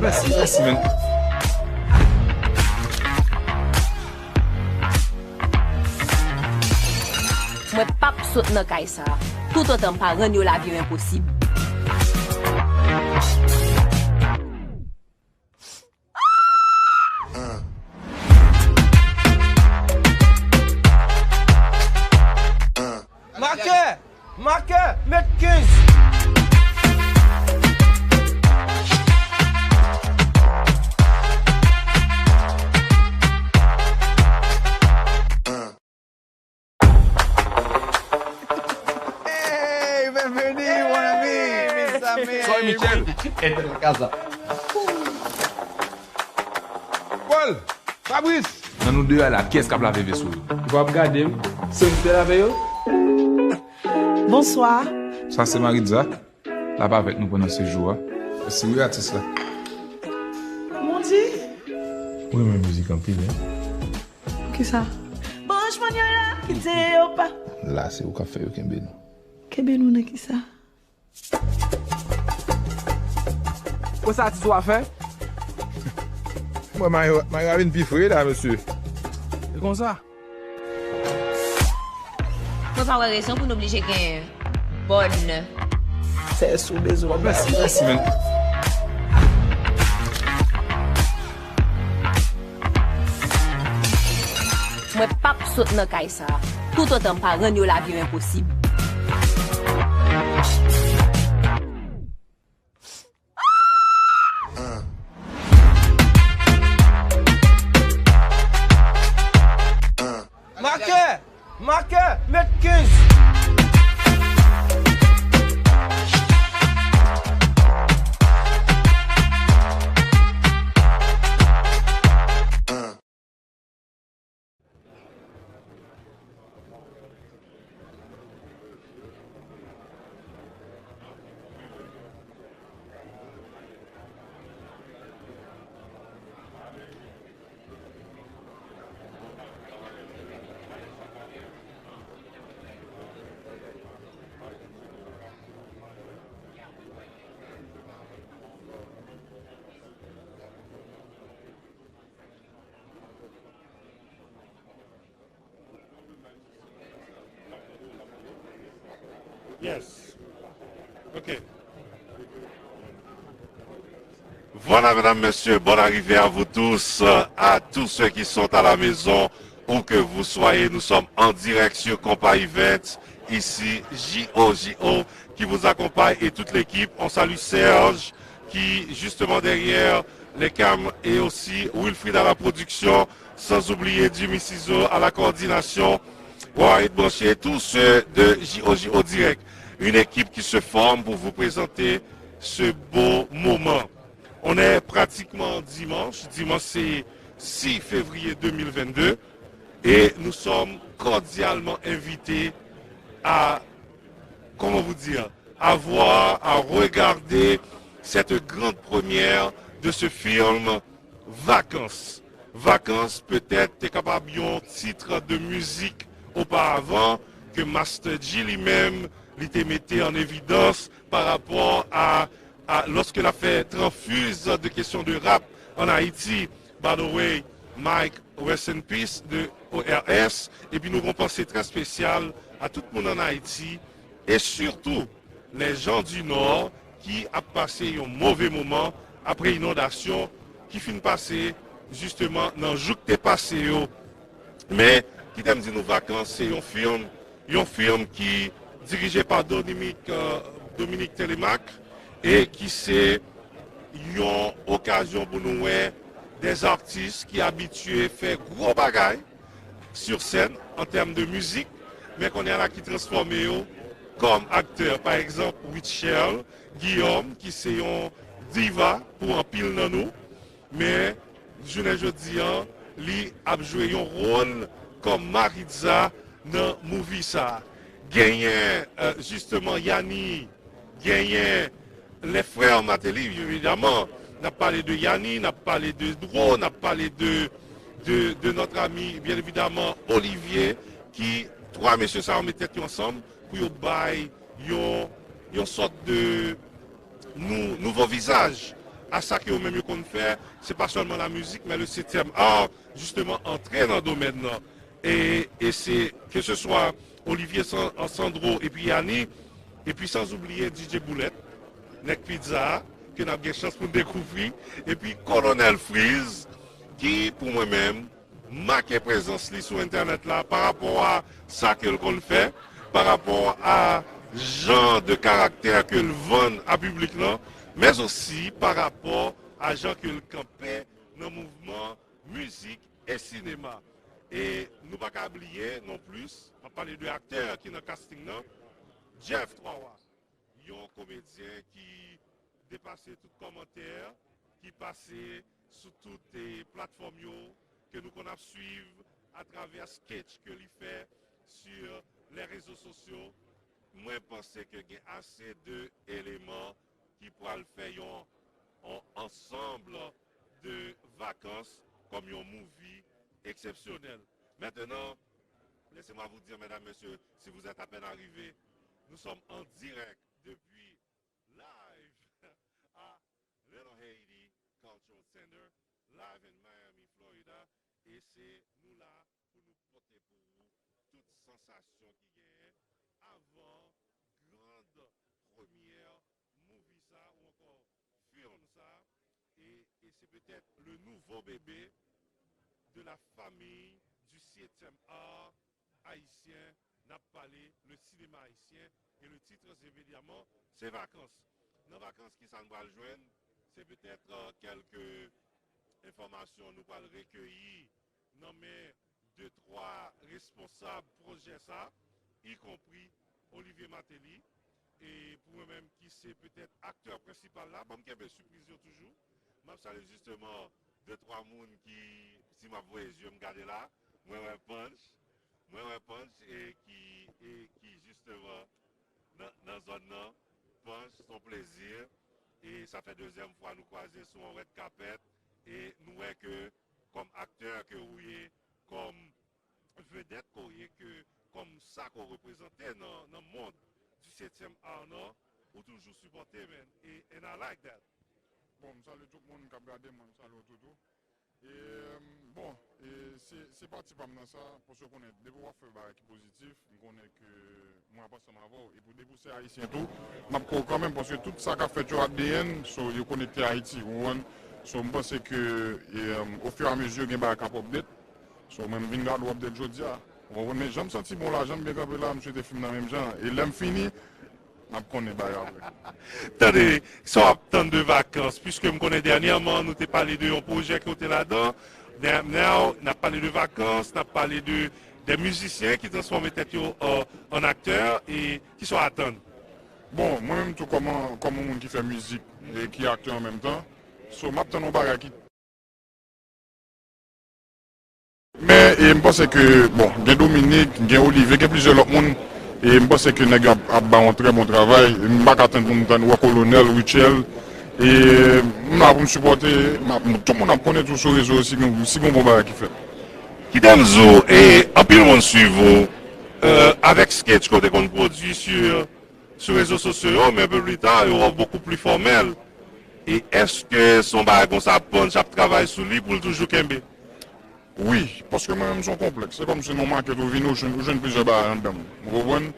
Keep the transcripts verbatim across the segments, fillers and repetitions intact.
Mèsi, mèsi, men. Mwen p ap sot nan kay sa a, toutotan m pa rann yo lavi yo enposib. Makè! Makè! Met kenz! Hey, bienvenue, mon ami, mes amis. Soy Michel. Este es la casa. Paul, Fabrice. Nan nou de a la, kiyès k ap lave veso yo? Ou p ap gade m? Se m ki te lave yo? Bonswa. Sa se Maritza. L ap avèk nou pandan sejou a. Mèsi wi, atis la. Mon Dieu. Ou renmen mizik anpil, en? Poukisa? Branch mannyòl la, kite yo pa. La, se ou k ap fè yo kenbe nou. Kenbe nou nan kisa? Wè sa atis ou a fè? Mwen, mayo, mayo a vin pi fre la, mesye. E konsa? Mwen pa wè rezon pou n oblije gen bòn. Sè sou bezwen. Mèsi, mèsi, men. Mwen p ap sot nan kay sa a, toutotan m pa rann yo lavi yo enposib. Makè! Makè! Met kenz! Yes. Ok. Voilà, mesdames, messieurs, bonne arrivée à vous tous, euh, à tous ceux qui sont à la maison, où que vous soyez. Nous sommes en direct sur Compa Events, ici, J O J O qui vous accompagne et toute l'équipe. On salue Serge, qui, justement, derrière les cams, et aussi Wilfried à la production, sans oublier Jimmy Ciseaux à la coordination. Warren Branché, tous ceux de J O J O Direct. Une équipe qui se forme pour vous présenter ce beau moment. On est pratiquement dimanche. Dimanche, c'est six février deux mille vingt-deux. Et nous sommes cordialement invités à, comment vous dire, à voir, à regarder cette grande première de ce film Vacances. Vacances, petèt, te kapab yon tit de mizik oparavan ke Master Dji li menm, li te mete an evidans pa rapò a, a, lorsque l ap fè tranfiz de kesyon de rap an Ayiti. By the way, Mike, rest in peace, de O R S. Epi nou gon panse trè espesyal a tout moun an Ayiti, e sitou les gens du Nord ki ap pase yon move moman apre inondasyon ki fin pase, jisteman, nan jou k te pase yo. Men, kite m di nou, Vakans se yon fim, yon fim ki dirije pa Dominique, euh, Dominique Telemaque, e ki se yon okazyon pou nou wè des artistes ki abitye fè gwo bagay sur scène en termes de musique, men kounye a la ki transfòme yo kòm aktè. Pa egzanp, Rutshelle Guillaume, ki se yon diva pou anpil nan nou, men jounen jodi an, li ap jwe yon wòl kòm Maritza nan movie sa. Genyen, euh, jisteman, Yani, genyen les frères Martelly, evidaman. N ap pale de Yani, n ap pale de Dro, n ap pale de, de, de notre ami, bien évidemment, Olivier, ki twa mesye sa yo met tèt yo ansanm pou yo bay yon, yon sòt de nou, nouvo vizaj a sa ke yo menm yo konn fè, se pa sèlman la mizik, men le septième art, jisteman, antre nan domèn nan. E, e se, ke se swa Olivier San-, Sandro epi Yani, epi sans oublier D J Boulèt, nèg pizza a, ke n ap gen chans pou n dekouvri, epi Kolonèl Freeze, ki, pou mwen menm, make prezans li sou entènèt la pa rapò a sa ke l konn fè, pa rapò a jan de karaktè ke l vann a piblik lan, men osi pa rapò a jan ke l kanpe nan mouvman mizik e sinema. E nou pa ka bliye non plis, m ap pale de aktè ki nan casting nan, Jeff Twa Wa, yon komedyen ki depase tout kòmantè, ki pase sou tout, eh, platfòm yo ke nou konn ap swiv atravè sketch ke li fè sur les réseaux sociaux. Mwen panse ke gen ase de eleman ki pral fè yon, yon ansanm de vakans kòm yon movie eksepsyonèl. Maintenant, laissez-moi vous dire, mesdames, messieurs, si vous êtes à peine arrivés, nous sommes en direct depuis live à Little Haiti Cultural Center, live in Miami, Florida. E se nou la pou nou pote pou ou tout sansasyon ki genyen avan grand premyè movie sa ou ankò film sa. E, e se petèt le nouveau bébé de la famille du septième art haïtien. N ap pale le cinéma haïtien e le titre se évidemment se Vacances. Nan Vacances, ki sa nou pral jwenn? Se petèt, euh, kèlke enfòmasyon nou pral rekeyi nan men de twa responsab pwojè sa, ikonpri Olivier Martelly. E pou mwen menm ki se petèt aktè prensipal la, ban m kenbe sipriz yo toujou. M ap salye jisteman de twa moun ki, si m ap voye zye m gade la, mwen wè Punch, mwen wè Punch e ki, e ki jisteman nan, nan zòn nan. Punch, se yon plezi. E sa fè dezyèm fwa nou kwaze sou yon red carpet. E nou wè ke kòm aktè ke ou ye, kòm vedèt ke w ye, ke kòm sa ke w reprezante nan, nan mond du septième art nan, ou toujou sipòte, man. E, and I like that. Bon, m salye tout moun k ap gade m, mwen m salye w tou tou. E, bon, e se, se pati pa m nan sa, paske w konnen, depi w ap fè bagay ki pozitif, m konnen ke mwen ap ansanm avè w. E pou depi w se ayisyen tou, m ap kwè w kanmenm, paske tout sa k ap fèt yo at the end, so, yo konekte Ayiti, ou konprann? So, m panse ke, e, au fur et à mesure, gen bagay k ap update. So, mwen, m vin gade w update jodi a. Ou konprann? Men jan m santi bon la, jan m byen kanpe la, m swete fim nan menm jan. E lè m fini, n ap konnen bagay apre. Tande, sa w ap tann de Vacances, puiske m konnen dènyèman, nou te pale de yon pwojè ke w te ladan. Now, n ap pale de Vacances, n ap pale de, de mizisyen ki transfòme tèt yo an, an aktè, e ki sa w atann? Bon, mwen menm tou kòm, kòm yon moun ki fè mizik e ki aktè an menm tan, so, m ap tann yon bagay ki Men, e, m panse ke, bon, gen Dominique, gen Olivier, gen plizyè lòt moun, e m panse ke nèg yo ap, ap ba yon trè bon travay. M pa ka tann pou m tann wè Kolonèl, Rutshelle, e m la pou m sipòte, m ap, tout moun ap konnen tou sou rezo si gon, si gon bon bagay ki fèt. Kite m di w, e anpil moun swiv ou, e, avèk sketch ke w te konn pwodui sur sou rezo sosyo yo, men un peu plus tard, yo wè w beaucoup plus formel. E èske se yon bagay konsa Punch ap travay sou li pou l toujou kenbe? Wi, paske mwen menm se yon konplèks. Se kòmsi nan yon makèt ou vini, ou jwenn, ou jwenn plizyè bagay anndan m. Ou konprann?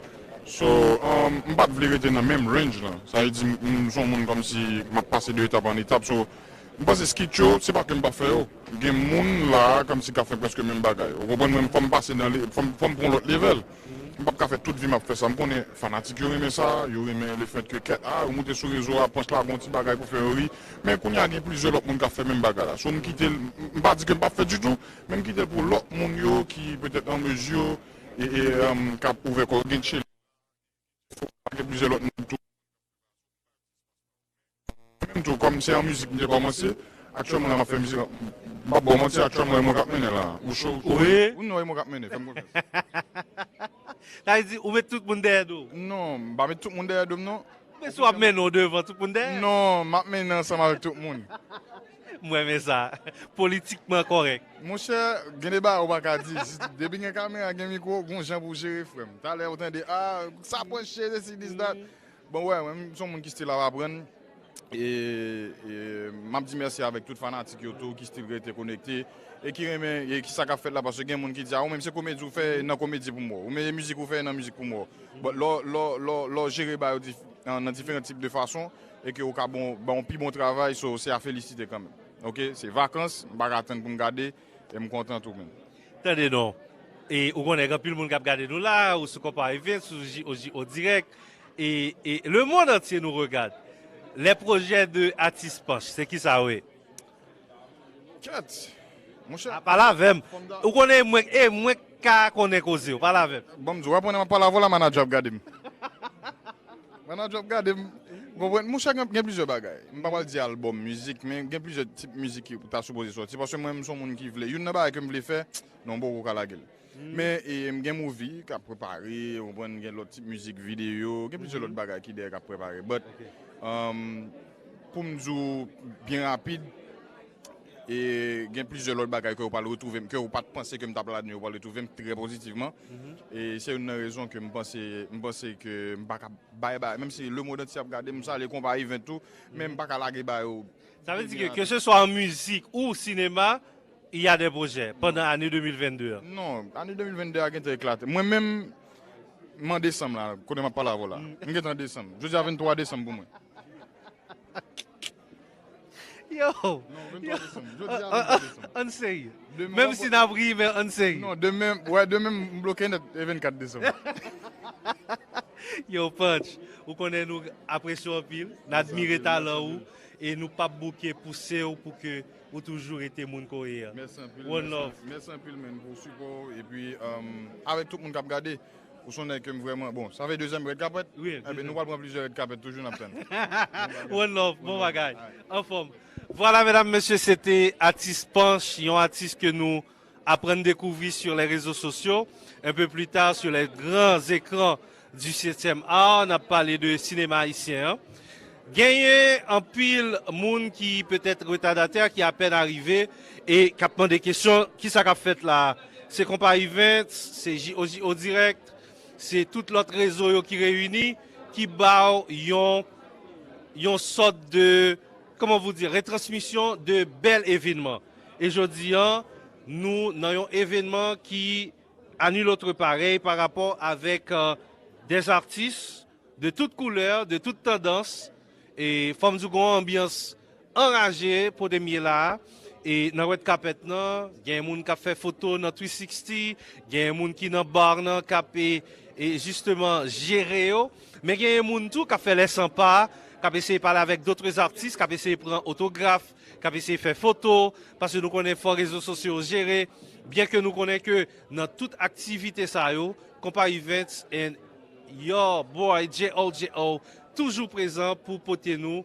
So, um, m pa t vle rete nan menm range lan. Sa vle di, m, m se yon moun kòmsi m ap pase de etap an etap. So, m panse skit yo, se pa ke m pa fè yo. Gen moun la, kòmsi k ap fè prèske menm bagay. Ou konprann mwen, fò m pase nan le-, fò m, fò m pran lòt level. M p ap ka fè tout vi m ap fè sa. M konnen fanatik yo renmen sa, yo renmen le fait que kèt, a, yo moute sou rezo a, Punch lage yon ti bagay pou fè yo ri. Men kounye a gen plizyè lòt moun k ap fè menm bagay la. So m kite l, m pa di ke m p ap fè ditou, men m kite l pou lòt moun yo ki petèt an mezi e, e, um, k ap ouvè kò yo, gen Tchele, gen plizyè lòt moun tou. Menm tou, kòm se an mizik m te kòmanse, aktyèlman la m ap fè mizik, m p ap ba w manti, aktyèlman e mwen k ap mennen la. Ou cho, ou cho. Wi. Wi, non, e mwen k ap mennen, fè m konfyans. Sa vle di, ou met tout moun dèyè do w? Non, m pa met tout moun dèyè do m, non. Men si w ap mennen w devan, tout moun dèyè? Non, m ap mennen ansanm avèk tout moun. M renmen sa. Politikman kòrèk. Monchè, gen de bagay ou pa ka di. Si, depi gen kamera, gen mikwo, gon jan pou w jere, frè m. Talè ou tande, a, sa branche, sesi, this, that. Bon, wè, mwen, m se yon moun ki still ap aprann. E, e m ap di mèsi avèk tout fanatik yo tou ki still rete konekte e ki renmen e ki sa k ap fèt la, paske gen moun ki di, "A, ou menm se komedi ou fè, nan komedi pou m wè w. Ou menm mizik ou fè, nan mizik pou m wè w." But lè w, lè w, lè w, lè w jere bagay yo dif-, nan, nan diferan tip de fason e ke ou ka bon, ba yon pi bon travay, so se a felisite kanmenm. Oke, se vakans, m pa ka tann pou m gade, e m kontan tou menm. Tande non. E ou konnen gen anpil moun k ap gade nou la, ou sou Konpa Events, ou J O J O Direct, e, e le monde entier nous regarde. Les projets de Atis Panch, se ki sa w ye? Kèt, monchè. A, pale avè m. Ou konnen mwen, e mwen ka konnen koze w, pale avè m. Bon, m di w, w ap konnen m ap pale avè w la, manadjè ap gade m. Manadjè ap gade m. Konprann? Monchè, gen, gen plizyè bagay. M pa pral di albòm, mizik, men gen plizyè tip mizik ki ta sipoze sòti. Paske mwen, m se yon moun ki vle, youn nan bagay ke m vle fè, non, m poko ka lage l. Men, e, m gen movie k ap prepare, ou konprann, gen lòt tip mizik, videyo, gen plizyè lòt bagay ki dèyè k ap prepare. But, um, pou m di w byen rapid, e gen plizyè lòt bagay ke w pral retwouve m, ke w pa t panse ke m t ap ladan yo, w pral retwouve m trè pozitivman. E se youn nan rezon ke m panse, m panse ke m pa ka bay, bay, menm si le monde entier ap gade m, m salye Konpa Event tou, men m pa ka lage bay yo. Sa vle di ke, ke se swa an mizik ou sinema, il y a des projets pandan ane de mil venn de an. Non, ane de mil venn de a gentan eklate. Mwen menm, m an desanm la, kote m ap pale avè w la. M gentan an desanm. Jodi a venntwa desanm pou mwen. Yo! Non, venntwa desanm. Jodi a venntwa desanm. Ann serye. Menm si n ap ri, men ann serye. Non, demen, wè, demen m bloke nèt, e vennkat desanm. Yo, Panch, ou konnen nou apresye w anpil, n admire talan ou, e nou p ap bouke pouse w pou ke ou toujou rete moun ke w ye a. Mèsi anpil. One love. Mèsi anpil, man, pou sipò w. Epi, um, avèk tout moun k ap gade, ou se yon nèg ke m vrèman, bon, sa fè dezyèm red kapèt. Wi, enben, nou pral pran plizyè red kapèt toujou, n ap tann. One love, bon bagay. Anfòm. Vwala, medam, mesye, se te Atis Panch, yon atis ke nou aprann dekouvri sur les réseaux sociaux, un peu plus tard sur les grands écrans du septième art, n ap pale de sinema ayisyen an. Genyen anpil moun ki petèt retadatè, ki apèn arive e k ap mande kesyon, kisa k ap fèt la? Se Konpa Events, se J O J O Direct, se tout lòt rezo yo ki reyini, ki ba w yon, yon sòt de, comment vous dire, retransmisyon de bèl evenman. E jodi a, nou nan yon evenman ki à nul autre pareil par rapport avec, euh, des artistes de toute couleur, de toute tendance. E fò m di w gen yon anbyans anraje pou te m ye la a. E nan red kapèt nan, gen moun k ap fè foto nan three sixty, gen moun ki nan bar nan k ap, e, e jisteman jere yo. Men gen moun tou k ap fè lè sanpa, k ap eseye pale avèk d'autres artistes, k ap eseye pran otograf, k ap eseye fè foto, paske nou konnen fò rezo sosyo yo jere, byen ke nou konnen ke nan tout aktivite sa yo, Konpa Events and your boy J O J O toujou prezan pou pote nou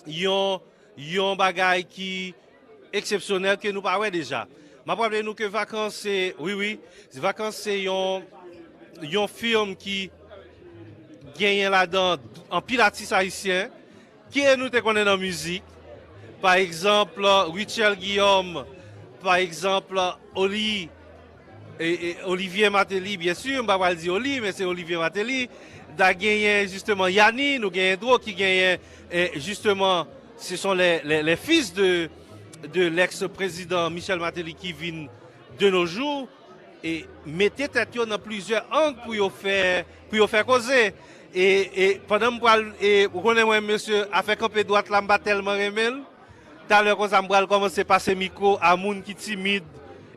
yon, yon bagay ki eksepsyonèl ke nou pa wè deja. M ap raple nou ke Vakans se, wi, wi, Vakans se yon, yon fim ki genyen ladan anpil atis ayisyen. Kiyès nou te konnen nan mizik? Pa egzanp, Rutshelle Guillaume, pa egzanp, Oli, e, e, Olivier Martelly, byen si, m pa pral di Oli, men se Olivier Martelly. Da genyen, jisteman, Yani, nou genyen Dro ki genyen, e, jisteman, ce sont les, les, les fils de, de l'ex-président Michel Martelly ki vin de nos jours, e mete tèt yo nan plizyè ang pou yo fè, pou yo fè koze. E, e pandan m pral, e ou konnen mwen, mesye, afè kanpe dwat la, m pa tèlman renmen l. Talè konsa, m pral kòmanse pase mikwo a moun ki timid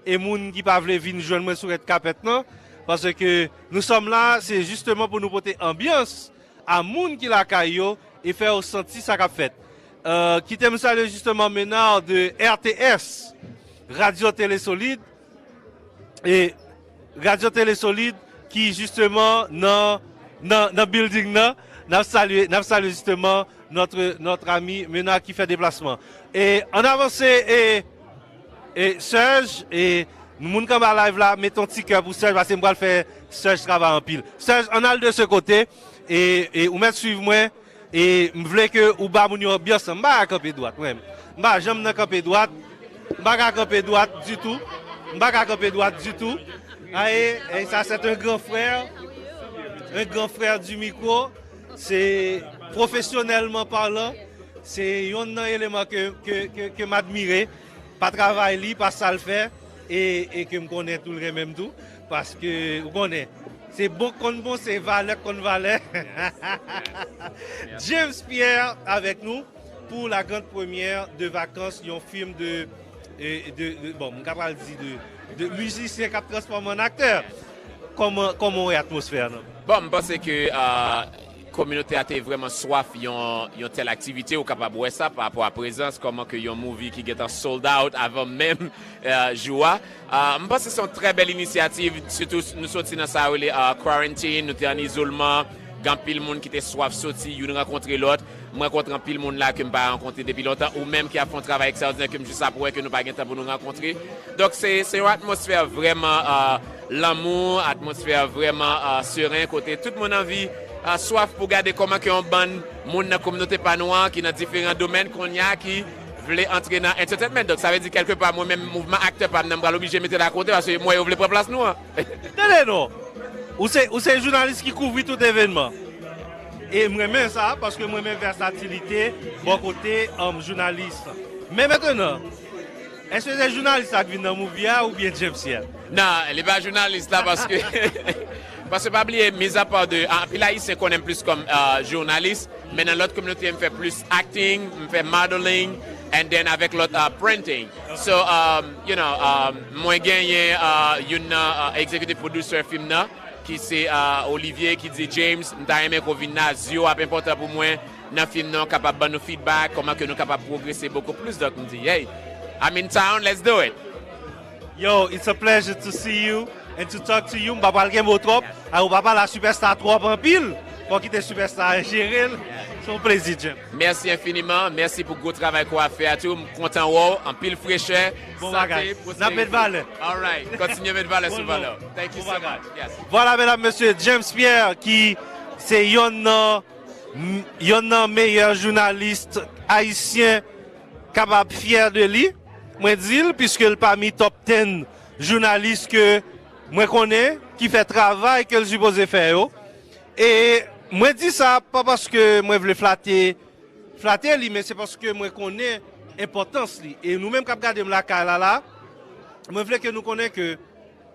e moun ki pa vle vin jwenn mwen sou rèd kapèt nan. Paske nous sommes là, se jisteman pou nou pote anbyans a moun ki lakay yo e fè yo santi sa k ap fèt. Euh, kite m salye jisteman Menard de R T S, Radio Télé Solide, e Radio Télé Solide ki jisteman nan, nan, nan building nan. N ap salye, n ap salye jisteman notre, notre ami Menard ki fè deplasman. E ann avanse, e, e Serge, e moun k anba live la, mete yon ti kè pou Serge, paske m pral fè Serge travay anpil. Serge, ann al de ce côté, e, e ou mèt swiv mwen, e m vle ke ou ba moun yo anbyans lan. M pa ka kanpe dwat, mwen. M pa janm nan kanpe dwat. M pa ka kanpe dwat ditou. M pa ka kanpe dwat ditou. Aye, e sa, c'est un grand frère. Un grand frère du micro. Se, profesyonèlman palan, Se yonn nan eleman ke, ke, ke, ke m admire, pa travay li, pa sa l fè, e, e ke m konnen tou l renmen m tou, paske, ou konnen, se bon k konn bon, se valè k konn valè. James Pierre avèk nou pou la grande première de vacances, yon fim de, de, de, de, bon, m ka pral di de, de mizisyen k ap transfòme an aktè. Kòman, kòman w wè atmosfè a, non? Bon, m panse ke, euh, kominote a te vrèman swaf yon, yon tèl aktivite, ou kapab wè sa pa rapò a prezans, kòman ke yon movie ki gentan sold out avan menm, euh, jou a. Euh, m panse se yon trè bèl inisyativ, sitou nou soti nan sa yo rele, euh, quarantine, nou te an izolman, gen anpil moun ki te swaf soti, youn rankontre lòt. M rankontre anpil moun la ke m pa rankontre depi lontan, ou menm ki ap fè yon travay ekstraòdinè ke m jis ap wè ke nou pa gen tan pou nou rankontre. Donk, se, se yon atmosfè vrèman, euh, lanmou, atmosfè vrèman, euh, seren, kote tout moun anvi, euh, swaf pou gade kòman ke yon bann moun nan kominote pa nou an, ki nan diferan domèn kounye a, ki vle antre nan entertainment. Donk, sa vle di, kèlkepa, mwen menm, mouvman aktè pa m nan, m pral oblije mete l akote, paske m wè yo vle pran plas nou an. Tande non, ou se, ou se jounalis ki kouvri tout evènman. E m renmen sa, paske m renmen vèsatilite bò kote, um, jounalis. Men mentnan, èske se jounalis la k vin nan movie a oubyen James Pierre? Non, li pa jounalis la, paske, paske pa bliye, mizapa de, anpil Ayisyen konnen m plis kòm, euh, jounalis, men nan lòt kominote, m fè plis acting, m fè modeling, and then avèk lòt, euh, printing. So, um, you know, um, mwen genyen, uh, youn nan, uh, executive producer fim nan, ki se, uh, Olivier, ki di, "James, m ta renmen ke w vin la, zye w ap enpòtan pou mwen nan fim nan, kapab ban nou feedback, kòman ke nou kapab pwogrese bokou plis." Donk, m di, "Hey, I'm in town, let's do it." Yo, it's a pleasure to see you and to talk to you. M pa pral gen mo twòp. Yes. Ay, ou pa pale a sipèsta twòp anpil. Fò kite sipèsta a jere l. Yes. Se yon plezi, James. Mèsi enfiniman. Mèsi pou gwo travay ke w ap fè a tou. M kontan wè w. Anpil frechè. Bon bagay. Sante, pwospèrite. N ap met valè. All right. Kontinye met valè sou valè. Thank you so much. Yes. Vwala, medam, mesye, James Pierre, ki se yonn nan, yonn nan meyè jounalis ayisyen kapab fyè de li. Mwen di l, piske l pami top ten jounalis ke mwen konnen, ki fè travay ke l sipoze fè yo. E mwen di sa pa paske mwen vle flate, flate li, men se paske mwen konnen enpòtans li. E nou menm k ap gade m lakay la, la, mwen vle ke nou konnen ke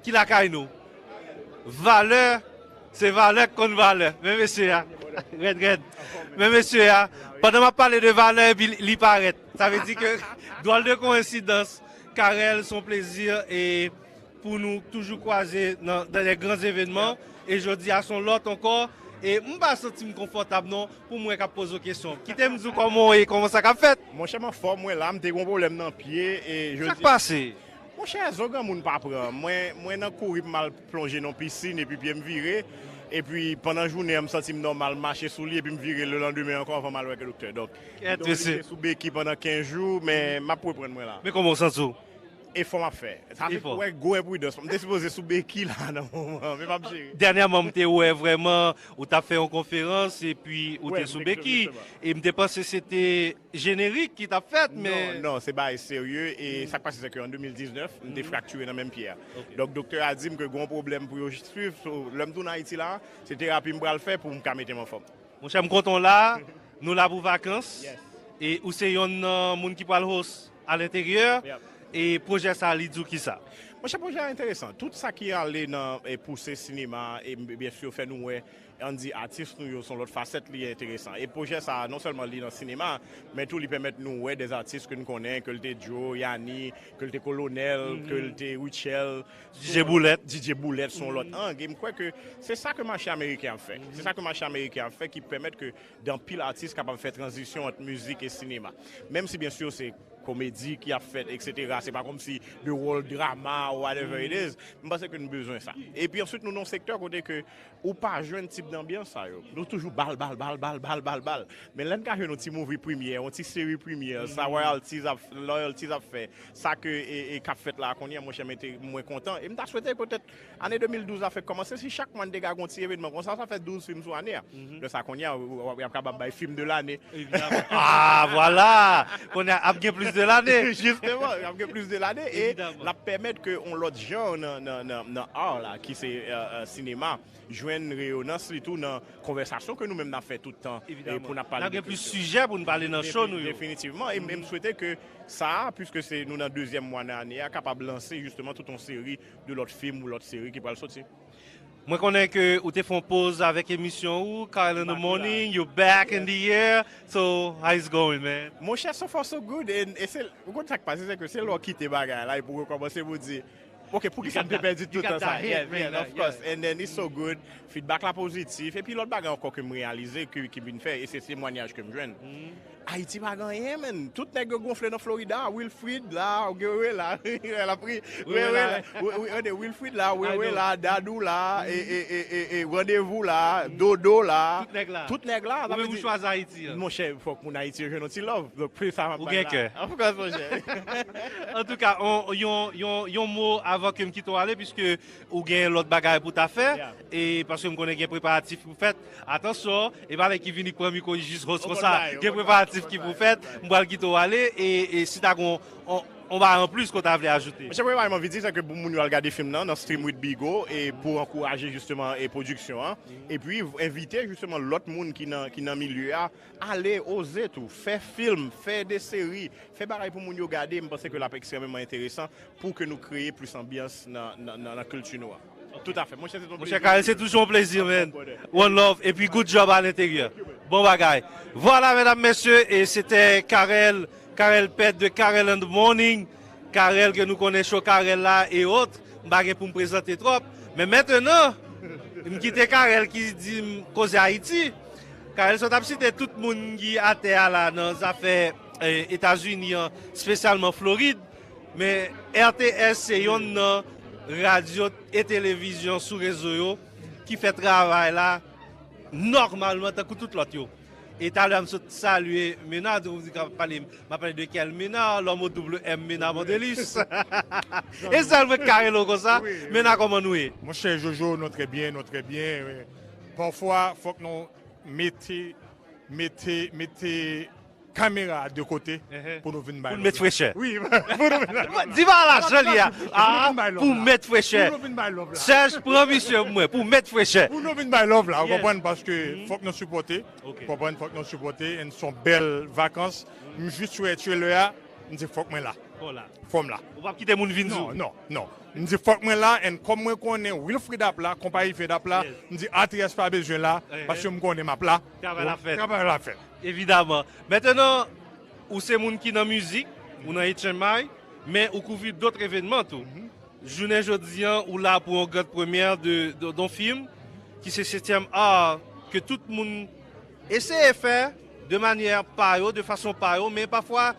ki lakay nou. Valè, se valè k konn valè. Men mesye a, rèd, rèd. Men mesye a, pandan m ap pale de valè, epi li, li parèt. Sa vle di ke, dwòl de koyensidans, Carel, se yon plezi, e pou nou toujou kwaze nan, dans les grands événements. E jodi a, se yon lòt ankò. E m pa santi m konfòtab, non, pou mwen k ap poze w kesyon. Kite m di w kòman w ye, kòman sa k ap fèt. Monchè, m anfòm, mwen la, m te gen yon pwoblèm nan pye, e jodi... Sa k pase? Monchè, zo granmoun pa pran. Mwen, mwen nan kouri pou m al plonje nan yon pisin, epi pye m vire. Epi, pandan jounen an, m santi m nòmal, m mache sou li, epi m vire lelandemen ankò anvan m al wè doktè. Donk, m te oblije sou beki pandan kenz jou, men m ap reprann mwen la. Men kòman w santi w? Efò m ap fè. Sa se pou wè gwo enpridans. M te sipoze sou beki la nan moman an, men m ap jere. Dènyèman, m te wè vrèman, ou t ap fè yon konferans, epi ou te sou beki. E m te panse se te jenerik ki t ap fèt, men... Non, non, se bagay serye. E sa k pase, se ke an de mil diznèf, m te fraktire nan menm pye a. Donk, doktè a di m ke gen yon pwoblèm pou yo swiv. So, lè m tounen Ayiti la, se terapi m pral fè pou m ka mete m anfòm. Monchè, m kontan w la. Nou la pou vakans. E ou se yonn nan moun ki pral host a lenteryè. E pwojè sa, li di w kisa? Monchè, pwojè a enteresan. Tout sa ki ale nan, e, pouse sinema, e, byen si, fè nou wè, ann di, atis nou yo, se yon lòt fasèt li enteresan. E pwojè sa, non sèlman li nan sinema, men tou li pèmèt nou wè dè atis ke n konnen, ke l te Joe, Yani, ke l te Kolonèl, ke l te Rutshelle, DJ Boulèt. DJ Boulèt, se yon lòt ang. E m kwè ke se sa ke mache ameriken ap fè. Se sa ke mache ameriken ap fè ki pèmèt ke anpil atis kapab fè tranzisyon ant mizik e sinema. Menm si, byen si, se komedi ki ap fèt, etsetera. Se pa kòmsi de wòl drama, whatever it is. M panse ke nou bezwen sa. Epi answit, nou nan yon sektè kote ke ou pa jwenn tip danbyans sa yo. Nou toujou bal, bal, bal, bal, bal, bal, bal. Men lè n ka jwenn yon ti movie premyè, yon ti seri premyè, sa royalties ap, royalties ap fè, sa ke, e, e k ap fèt la kounye a, monchè, mete mwen kontan. E m ta swete petèt ane de mil douz la fèk kòmanse, si chak mwa n te ka gen yon ti evènman konsa, sa fè douz fim sou ane a. Lè sa kounye a, w, w, w ap kapab bay fim de lane. Evidaman. Ah, vwala! Kounye a, ap gen plis de lane. Jisteman, l ap gen plis de lane e l ap pèmèt ke yon lòt jan nan, nan, nan, nan art la, ki se uh, uh, sinema, jwenn reyonans li tou nan konvèsasyon ke nou menm n ap fè tout tan e pou n ap pale de kilti. N ap gen plis sijè pou n pale nan show nou yo. Definitivman, e m swete ke sa, puiske se nou nan dezyèm mwa nan ane a, kapab lanse jisteman tout yon seri de lòt fim ou lòt seri ki pral soti. Mwen konnen ke ou te fè yon poz avèk emisyon ou, Carel in the Morning, you back in the air, so how is going, man? Monchè, so far so good, e se, ou konn sa k pase, se ke se lè w kite bagay la epi w rekòmanse pou di, ok, poukisa m te pèdi tout tan sa? Yeah, yeah, of course, and then it's so good, feedback la pozitif, epi lòt bagay ankò ke m reyalize, ke, ki vin fè, e se temwanyaj ke m jwenn. Ayiti pa gen anyen, menn. Tout nèg yo gonfle nan Florida. Wilfrid la, ou gen Wewe la. L ap ri. Wewe la. Wilfrid la, Wewe la, Dadou la, e, e, e, e, e, Randevou la, Dodo la. Tout nèg la. Tout nèg la. Ou menm ou chwazi Ayiti an. Monchè, fòk moun Ayiti yo jwenn yon ti love. Donk, se sa m ap bay la. Ou gen kè. Of course, monchè. Antouka, yon, yon, yon mo avan ke m kite w ale, piske ou gen lòt bagay pou ta fè, e paske m konnen gen preparatif pou fèt. Atansyon, e pa lè ki vini k pran mikwo jis host konsa. Gen preparatif ki pou fèt, m pral kite w ale, e, e si ta gon on, on bagay anplis ke w ta vle ajoute. Monchè, premye bagay m anvi di, se ke pou moun yo al gade fim nan, nan Stream with Bigo, e pou ankouraje jisteman e pwodiksyon an. Epi, envite jisteman lòt moun ki nan, ki nan milye a, ale, oze tou, fè fim, fè de seri, fè bagay pou moun yo gade, m panse ke l ap ekstrèmeman enteresan pou ke nou kreye plis anbyans nan, nan, nan, nan kilti nou an. Tout à fait. Monchè, se yon plezi. Monchè Carel, se toujou yon plezi, man. One love. Epi good job à l'intérieur. Bon bagay. Voilà, medam, mesye, e se te Carel, Carel Pèt de Carel in the Morning. Carel ke nou konnen, show Carel la e ot. M pa gen pou m prezante twòp. Men mentnan, m kite Carel ki di m koze Ayiti. Carel sot ap site tout moun ki atè a la nan zafè eh, Etazini an, espesyalman Florid. Men R T S se yonn nan radyo e televizyon sou rezo yo ki fè travay la nòmalman tankou tout lòt yo. E talè a m sot salye Mena, donk m di ka pale, m ap pale de kèl Mena, lòm o double M Mena Mondelis. E sèl mwen k ka rele w konsa, Mena, kòman nou ye? Monchè Jojo, nou trè byen, nou trè byen. Pafwa, fòk nou mete, mete, mete kamera a de kote pou nou vin bay love la. Pou n met frechè. Wi, pou nou vin bay love la. Di pa lajan li a. Pou nou vin bay love la. Pou met frechè. Pou nou vin bay love la. Serge, pran misye pou mwen, pou met frechè. Pou nou vin bay love la, ou konprann, paske fòk nou sipòte. Ou konprann, fòk nou sipòte. And se yon bèl vakans. M jis wè trailer a, m di fòk mwen la. Fò m la. Ou p ap kite moun vin di w. Non, non, non. M di fòk mwen la, and kòm mwen konnen Wilfrid ap la, konpayi Fed ap la, m di R T S pa bezwen la, paske m konnen m ap la. Travay la fèt. Travay la fèt. Evidaman. Mentnan, ou se moun ki nan mizik, ou nan H M I, men ou kouvri dòt evènman tou. Jounen jodi an, ou la pou yon grand première de, de, de yon fim ki se setyèm art, ke tout moun eseye fè de manyè pa yo, de fason pa yo, men pafwa,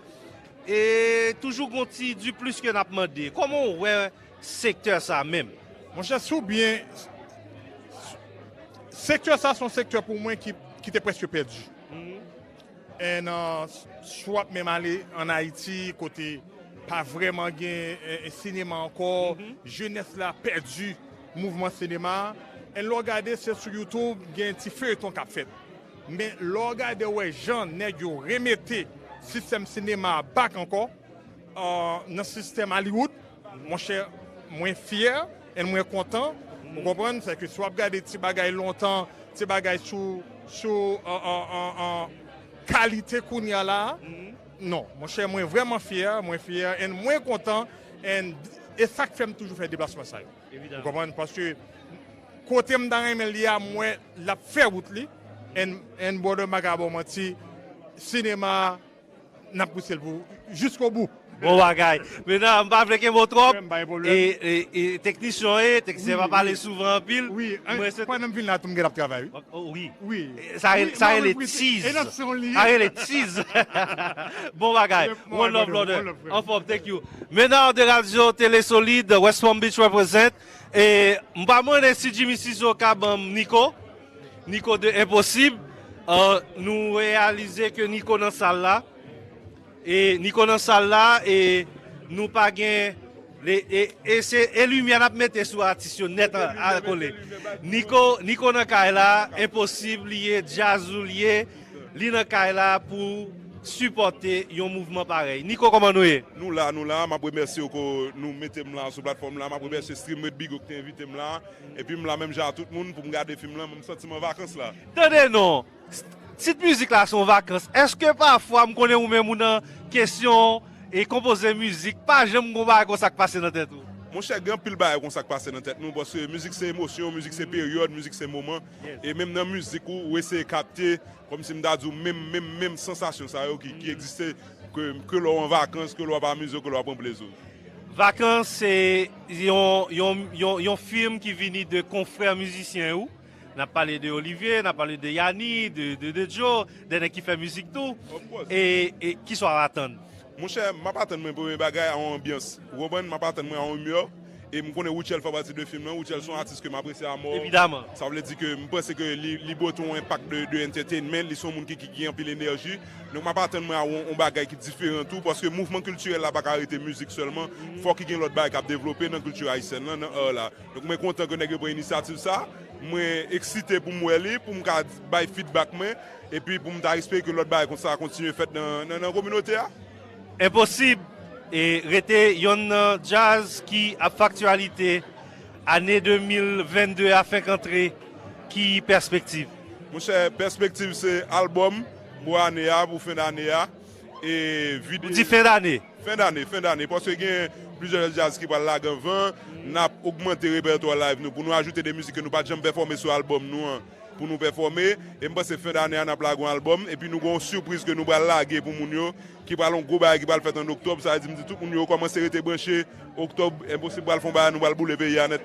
e toujou gon ti di plis ke n ap mande. Kòman w wè sektè sa menm? Monchè, si w byen, sektè sa se yon sektè pou mwen ki, ki te prèske pèdi. And, uh, si w ap menm ale ann Ayiti, kote pa vrèman gen eh, eh, sinema ankò, jenès la pèdi mouvman sinema a. And lè w gade, se sou YouTube, gen ti feyton k ap fèt. Men lè w gade, w wè jan nèg yo remete sistèm sinema a back ankò, uh, nan sistèm Hollywood, monchè, mwen fyè, and mwen kontan. Ou konprann? Se ke si w ap gade ti bagay lontan, ti bagay sou, sou, an, an, an, an, kalite kounye a la a, non, monchè, mwen vrèman fyè, mwen fyè, and mwen kontan, and e sa k fè m toujou fè deplasman sa yo. Ou konprann? Paske kote m ta renmen l ye a, m wè l ap fè wout li, and, and brother, m pa ka ba w manti, sinema a, n ap pouse l pou jiskobou. Bon bagay. Mentnan, m pa vle kenbe w twòp. E, e, e teknisyen w ye, teknisyen pa pale souvan anpil. Wi, pandan m vin la tou, m gentan ap travay, wi. Wi. Sa rele tease. Sa rele tease. Bon bagay. One love, brother. Anfòm, thank you. Menard de Radio Télé Solide, West Palm Beach represent. E m pa konnen si Jimmy Siso ka ban m Nico. Nico de Enposib. Euh, nou reyalize ke Nico nan sal la. E Nico nan sal la, e nou pa gen, e, e se, e limyè n ap mete sou atis yo nèt a, a kole. Nico, Nico nan kay la, Enposib li ye, Djazou li ye, li nan kay la pou sipòte yon mouvman parèy. Niko, kòman nou ye? Nou la, nou la. M ap remèsye w ke nou mete m la sou platfòm la. M ap remèsye Stream with Bigo ki te envite m la. Epi m la menm jan ak tout moun pou m gade fim lan, men m santi m an vakans la. Tande non, tit mizik la se yon vakans. Èske pafwa m konnen ou menm ou nan kesyon e konpoze mizik, pa janm gon bagay konsa k pase nan tèt ou? Monchè, gen anpil bagay konsa k pase nan tèt nou, paske mizik se emosyon, mizik se peryòd, mizik se moman. E menm nan mizik ou, ou eseye kapte, kòmsi m ta di w, menm, menm, menm sansasyon sa yo ki, ki egziste, ke, ke lè w an vakans, ke lè w ap amize w, ke lè w ap pran plezi w. Vakans se yon, yon, yon, yon fim ki vini de konfrè mizisyen ou. N ap pale de Olivier, n ap pale de Yanni, de, de, de Joe, de nèg ki fè mizik tou. E, e kisa w ap atann? Monchè, m ap atann mwen premye bagay a yon anbyans. Ou konprann? M ap atann mwen a yon imè. E m konnen Rutshelle fè pati de fim nan. Rutshelle se yon atis ke m apresye amò. Evidaman. Sa vle di ke m panse ke li, li pote yon enpak de, de entertainment. Li se yon moun ki, ki gen anpil enèji. Donk m ap atann mwen a yon, yon bagay ki diferan tou. Paske mouvman kiltirèl la pa ka rete mizik sèlman. Fòk ki gen lòt bagay k ap devlope nan kilti ayisyèn lan, nan art la. Donk mwen kontan ke nèg yo pran inisyativ sa. Mwen eksite pou m wè li, pou m ka bay feedback mwen, epi pou m ta espere ke lòt bagay konsa kontinye fèt nan, nan, nan kominote a. Enposib e rete yonn nan djaz ki ap fè aktyalite ane de mil vennde a fenk antre. Ki pèspektiv? Monchè, pèspektiv se albòm pou ane a, pou fen dane a. E videyo. Ou di fen dane? Fen dane, fen dane. Paske gen plizyè djaz ki pral lage anvan. N ap ogmante repètwa live nou pou nou ajoute de mizik ke nou pa t janm pèfòme sou albòm nou an pou nou pèfòme. E m panse fen dane a n ap lage yon albòm. Epi nou gen yon sipriz ke nou pral lage pou moun yo, ki pral yon gwo bagay ki pral fèt an oktòb. Sa vle di m di tout moun yo kòmanse rete branche. Oktòb, Enposib pral fè yon bagay, nou pral boule peyi a nèt.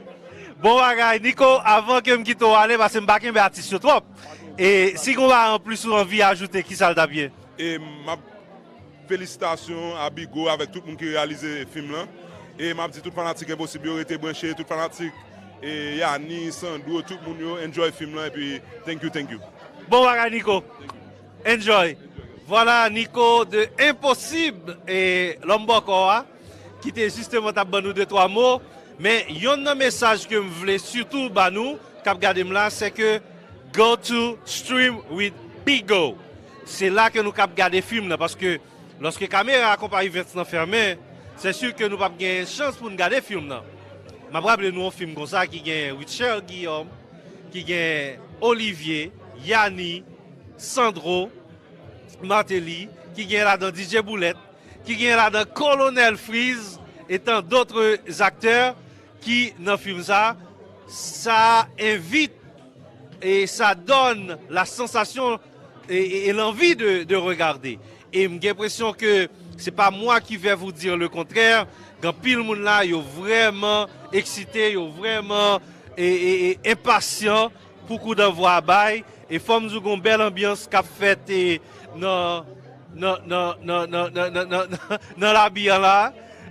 Bon bagay, Niko, avan ke m kite w ale, paske m pa kenbe atis yo twòp. E si gen yon bagay anplis ou anvi ajoute, kisa l t ap ye? E m ap felisitasyon a Bigo avèk tout moun ki reyalize fim lan. E m ap di tout fanatik Enposib yo rete branche, tout fanatik e Yanni, Sandro, tout moun yo enjoy fim lan epi thank you, thank you. Bon bagay, Niko. Enjoy. Vwala, Niko de Enposib e lòm bòkò a, ki te jisteman t ap ban nou de twa mo. Men yonn nan mesaj ke m vle sitou ba nou k ap gade m la, se ke go to Stream with Bigo. Se la ke nou k ap gade fim nan, paske lòske kamera a konpayi Vents nan fèmen, se si ke nou p ap gen chans pou n gade fim nan. M ap raple nou yon fim konsa ki gen Rutshelle Guillaume, ki gen Olivier, Yanni, Sandro, Martelly, ki gen ladan D J Boulèt, ki gen ladan Kolonèl Freeze, et tant d'autres acteurs ki nan fim sa. Ça invite et ça donne la sensation et, et, et l'envie de, de regarder. E m gen enpresyon ke se pa mwa ki vè vou dir le kontrè. Gen anpil moun la, yo vrèman eksite, yo vrèman e, e, e, enpasyan pou kou danvwa a bay. E fò m di w gen yon bèl anbyans k ap fèt e, nan, nan, nan, nan, nan, nan, nan, nan, nan labi an la.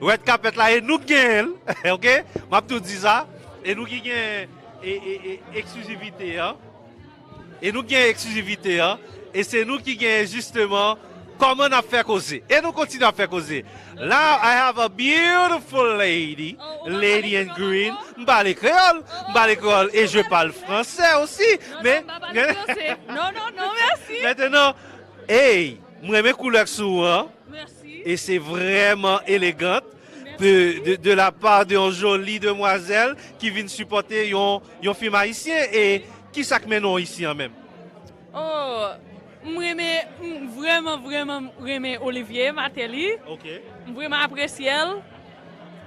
Red carpet la, e nou k genyen l, oke? M ap tou di sa. E nou ki gen e, e, e, eksklizivite an. E nou gen eksklizivite an. E se nou ki gen jisteman kòman n ap fè koze. E nou kontinye ap fè koze. Now I have a beautiful lady, lady in green. M pale kreyòl, m pale kreyòl e je parle français aussi. Men, non, non, non, mèsi. Mentenan, ey, m renmen koulè k sou ou an. E se vrèman elegant de, de, de la part de yon joli demwazèl ki vin sipòte yon, yon fim ayisyen. E kisa k mennen w isi an menm? Oh, m renmen, m vrèman, vrèman renmen Olivier Martelly. M vrèman apresye l.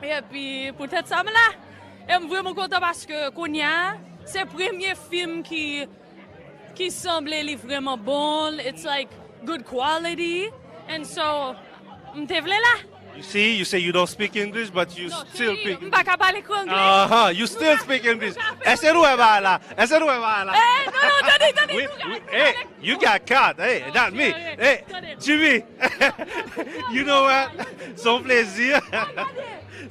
Epi poutèt sa m la. E m vrèman kontan paske kounye a, se premye fim ki, ki sanble li vrèman bon. It's like good quality. And so, m te vle la. You see, you say you don't speak English, but you still speak. M pa ka pale anglè. Aha, you still speak English. Èske nou wè bagay la? Èske nou wè bagay la? Eh, non, non, tande, tande. We, we, hey, you got caught. Hey, not me. Hey, Jimmy. You know what? Se yon plezi.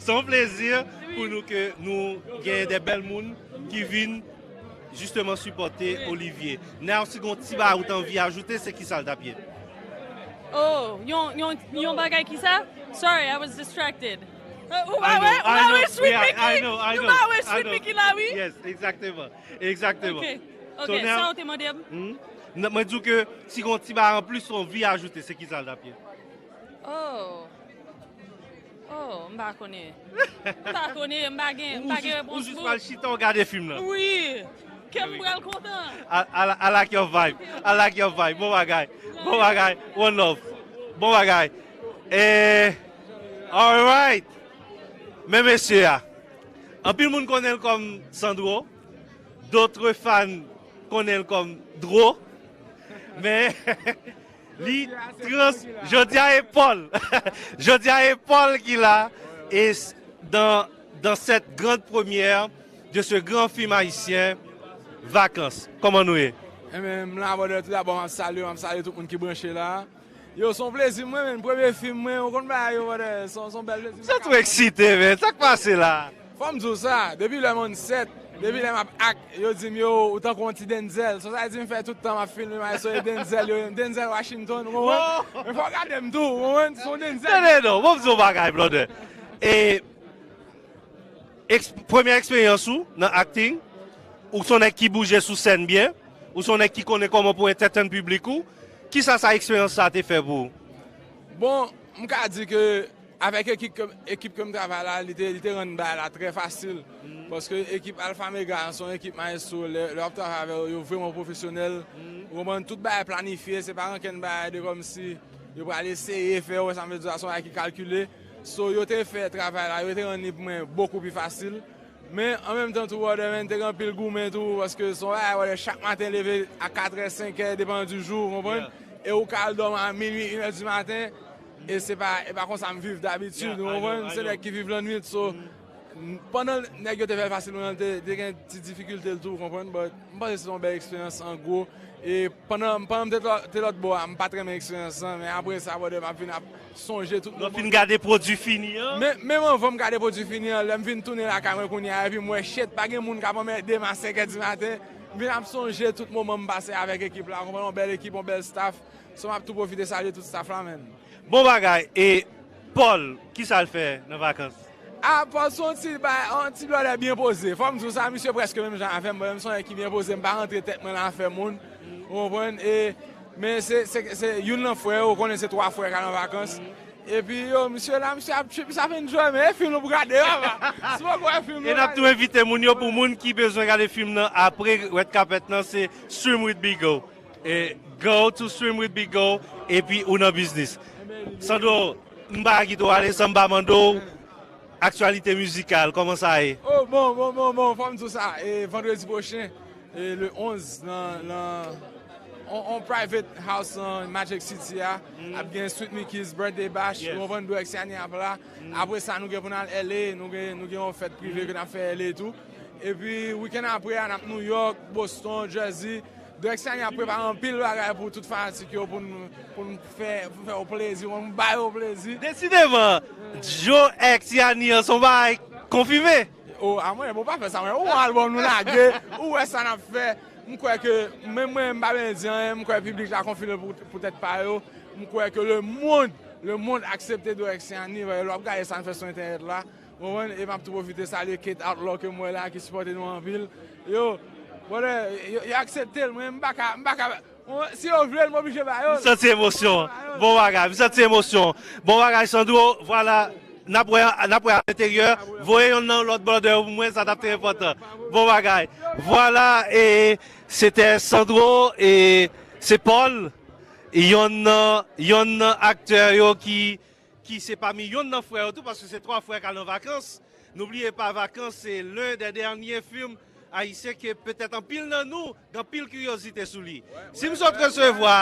Se yon plezi pou nou ke nou gen de bèl moun ki vin jisteman sipòte Olivier. Now, si gon ti bagay ou t anvi ajoute, se kisa l t ap ye? Oh, yon, yon, yon bagay ki sa? Sorry, I was distracted. Uh, ou pa wè, ou pa wè Sweet Mickey? Nou pa wè Sweet Mickey la, wi? Yes, exactement. Exactement. Ok, ok, sa ou te mande m? N- Mwen di w ke si gon ti bagay anplis, yon vi ajoute, se ki sa l t ap ye? Oh. Oh, m pa konnen. M pa konnen, m pa gen, m pa gen repons pou. Ou jis pral chita, w gade fim nan. Wi. Kè m pral kontan. I, I, I like your vibe. I like your vibe. Bon bagay. Bon bagay. One love. Bon bagay. Eh, alright. Men mesye a. Anpil moun konnen l kòm Sandro. D'autres fans konnen l kòm Dro. Men li trans, jodi a e Paul. Jodi a e Paul ki la. Et dans, dans cette grande première de ce grand film haïtien, Vacances. Kòman nou ye? Enben, m la, brother, tou dabò, m ap salye, m ap salye tout moun ki branche la. Yo, se yon plezi mwen, men premye fim mwen, ou konn bagay yo, brother, se yon, se yon bèl plezi. Sa tou eksite, men, sa k pase la? Fò m di w sa, depi lè m on set, depi lè m ap act, yo di m, yo, ou tankou yon ti Denzel. So sa di m fè tout tan m ap filme, m ap soye Denzel, yo, Denzel Washington, ou konprann? Men fò w gade m tou, ou konprann? Se yon Denzel. Tande non, bon, m di w yon bagay, brother. E, eks, premyè eksperyans ou nan acting, ou se yon nèg ki bouje sou sèn byen, ou se yon nèg ki konnen kòman pou entertain piblik ou, kisa sa eksperyans sa te fè pou ou? Bon, m ka di ke avèk ekip ke, ekip ke m travay la, li te, li te rann bagay la trè fasil. Paske ekip Alpha Mega an se yon ekip maestro, lè, lè w ap travay avè yo, yo vrèman pwofesyonèl. Ou konprann, tout bagay planifye, se pa ankenn bagay de kòmsi yo pral eseye fè, ou wè sa m vle di w la, se yon bagay ki kalkile. So, yo te fè travay la, yo te rann li pou mwen bokou pi fasil. Men, an menm tan tou, brother, men, te gen anpil goumen tou, paske se yon bagay, brother, chak maten leve a katrè, senkè, depann di jou, ou konprann? E ou ka al dòmi a minui, inè di maten, e se pa, e pa konsa m viv dabitid, ou konprann? Se nèg ki viv lannwit, so, pandan nèg yo te fè l fasil pou mwen, te, te gen ti difikilte l tou, ou konprann? But, m panse se yon bèl eksperyans, an gwo. E pandan, pandan m te lò-, te lòt bò a, m pa t renmen eksperyans lan, men apre sa, brother, m ap vin ap sonje tout moman. Lè w fin gade pwodui fini an? Men, menm anvan m gade pwodui fini an, lè m vin tounen lakay mwen kounye a, epi m wè shit, pa gen moun k ap anmède m a senkè di maten, m vin ap sonje tout moman m pase avèk ekip la, ou konprann, yon bèl ekip, yon bèl staff. So, m ap tou pwofite salye tout staff la, man. Bon bagay. E Paul, kisa l fè nan vakans? A, Paul se yon ti bay, yon ti blòdè byen poze. Fò m di w sa, misye prèske menm jan avè m. Mwen menm se yon nèg ki byen poze, m pa rantre tèt mwen nan afè moun. Ou konprann? E, men se, se, se youn nan frè yo, ou konnen se twa frè k al an vakans. Epi yo, misye la, misye ap trip, misye ap enjoy, men e fim nou pou gade yo, papa. Si w poko wè fim nou. E n ap tou envite moun yo, pou moun ki bezwen gade fim nan apre red carpet nan, se Swim with Bigo. E Go to Swim with Bigo, epi ou nan biznis. Sandro, m pa kite w ale san m pa mande w aktyalite mizikal, kòman sa ye? Oh, bon, bon, bon, bon, fò m di w sa, e vandredi pwochen, e le onz, nan, nan on, on private house nan Magic City a, ap gen Sweet Mickey's Birthday Bash, ou konprann, Dwexy Anie ap la. Apre sa, nou gen pou n al L A, nou gen, nou gen yon fèt prive ke n ap fè L A tou. Epi, wikenn apre a, n ap New York, Boston, Jersey. Dwexy Anie ap prepare anpil bagay pou tout fanatik yo, pou n, pou n fè, pou n fè yo plezi, pou n ba yo plezi. Desideman, Dwexy Anie an se yon bagay konfime. O, a mwen, bon, pa fè sa, mwen. Ou wè albòm nou lage, ou wè sa n ap fè. M kwè ke, menm mwen, m pa bezwen di anyen, m kwè piblik la konfime pou, pou tèt pa yo. M kwè ke le monde, le monde aksepte Dwexy Anie, lè w ap gade sa n fè sou entènèt la. Ou konprann? E m ap tou pwofite salye Kate Outlaw ke m wè la, ki sipòte nou anpil. Yo, brother, yo, yo aksepte l, mwen, m pa ka, m pa ka, si yo vle l, m oblije ba yo l. M santi emosyon. Bon bagay, m santi emosyon. Bon bagay, Sandro, vwala, n ap wè, n ap wè alenteryè. Voye yonn nan lòt brother pou mwen, sa t ap trè enpòtan. Bon bagay. Vwala, e se te Sandro, e se Paul, yonn nan, yonn nan aktè yo ki ki se pami yonn nan frè yo tou, paske se twa frè k al an vakans. N'oubliez pas, Vacances, c'est l'un des derniers films haïtiens ke petèt anpil nan nou gen anpil kiryozite sou li. Si m sot resevwa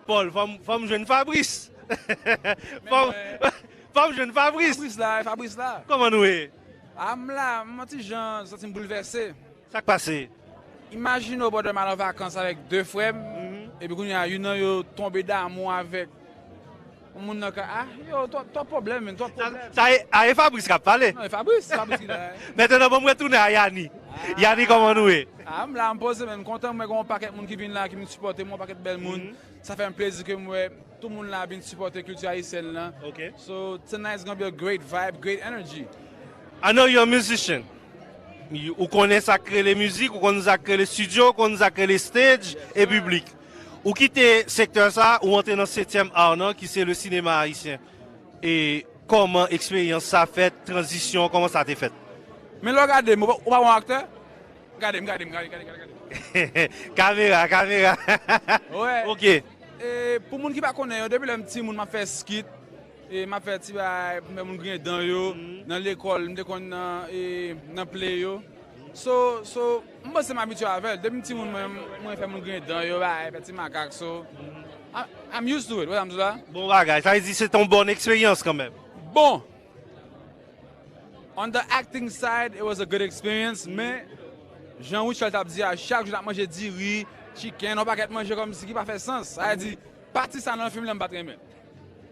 Paul, fò m, fò m jwenn Fabrice. Fò m, fò m jwenn Fabrice. Fabrice la, Fabrice la. Kòman nou ye? A, m la, m yon ti jan santi m boulvèse. Sa k pase? Imajine w, brother, m al an vakans avèk de frè m, epi kounye a, youn nan yo tonbe damou avèk yon moun nan ka, a, yo, twòp, twòp pwoblèm, men, twòp pwoblèm. Sa, sa e, a, e Fabrice k ap pale. Non, e Fabrice, Fabrice ki la. Mentnan, ban m retounen a Yani. Yani, kòman nou ye? A, m la, m poze, men, m kontan, m wè gen yon pakèt moun ki vin la, ki vin sipòte m, yon pakèt bèl moun. Sa fè m plezi ke m wè tout moun la vin sipòte kilti ayisyèn lan. Ok. So, tonight is gonna be a great vibe, great energy. I know you're a musician. Ou konnen sa k rele mizik, ou konnen sa k rele studio, ou konnen sa k rele stage e piblik. Ou kite sektè sa, ou antre nan setyèm ar nan, ki se le sinema ayisyen. E kòman eksperyans sa fèt, tranzisyon, kòman sa te fèt? Men lè w gade m, ou pa, ou pa wè yon aktè? Gade m, gade m, gade, gade, gade, gade. Kamera, kamera. Wè. Ok. E pou moun ki pa konnen yo, depi lè m timoun, m ap fè skit. E m ap fè ti bagay pou m fè moun griyen dan yo. Nan lekòl, m te konn nan, e, nan play yo. So, so, m panse m abitye avè l. Depi m timoun, mwen, mwen fè moun griyen dan yo, bagay, fè ti makak, so, I, I'm used to it, wè sa m di la? Bon bagay, sa vle di se te yon bòn eksperyans kanmenm. Bon! On the acting side, it was a good experience, men, jan Rutshelle t ap di a, chak jou n ap manje diri, chicken, yon pakèt manje kòmsi ki pa fè sans. Sa vle di, pati sa nan fim lan m pa t renmen.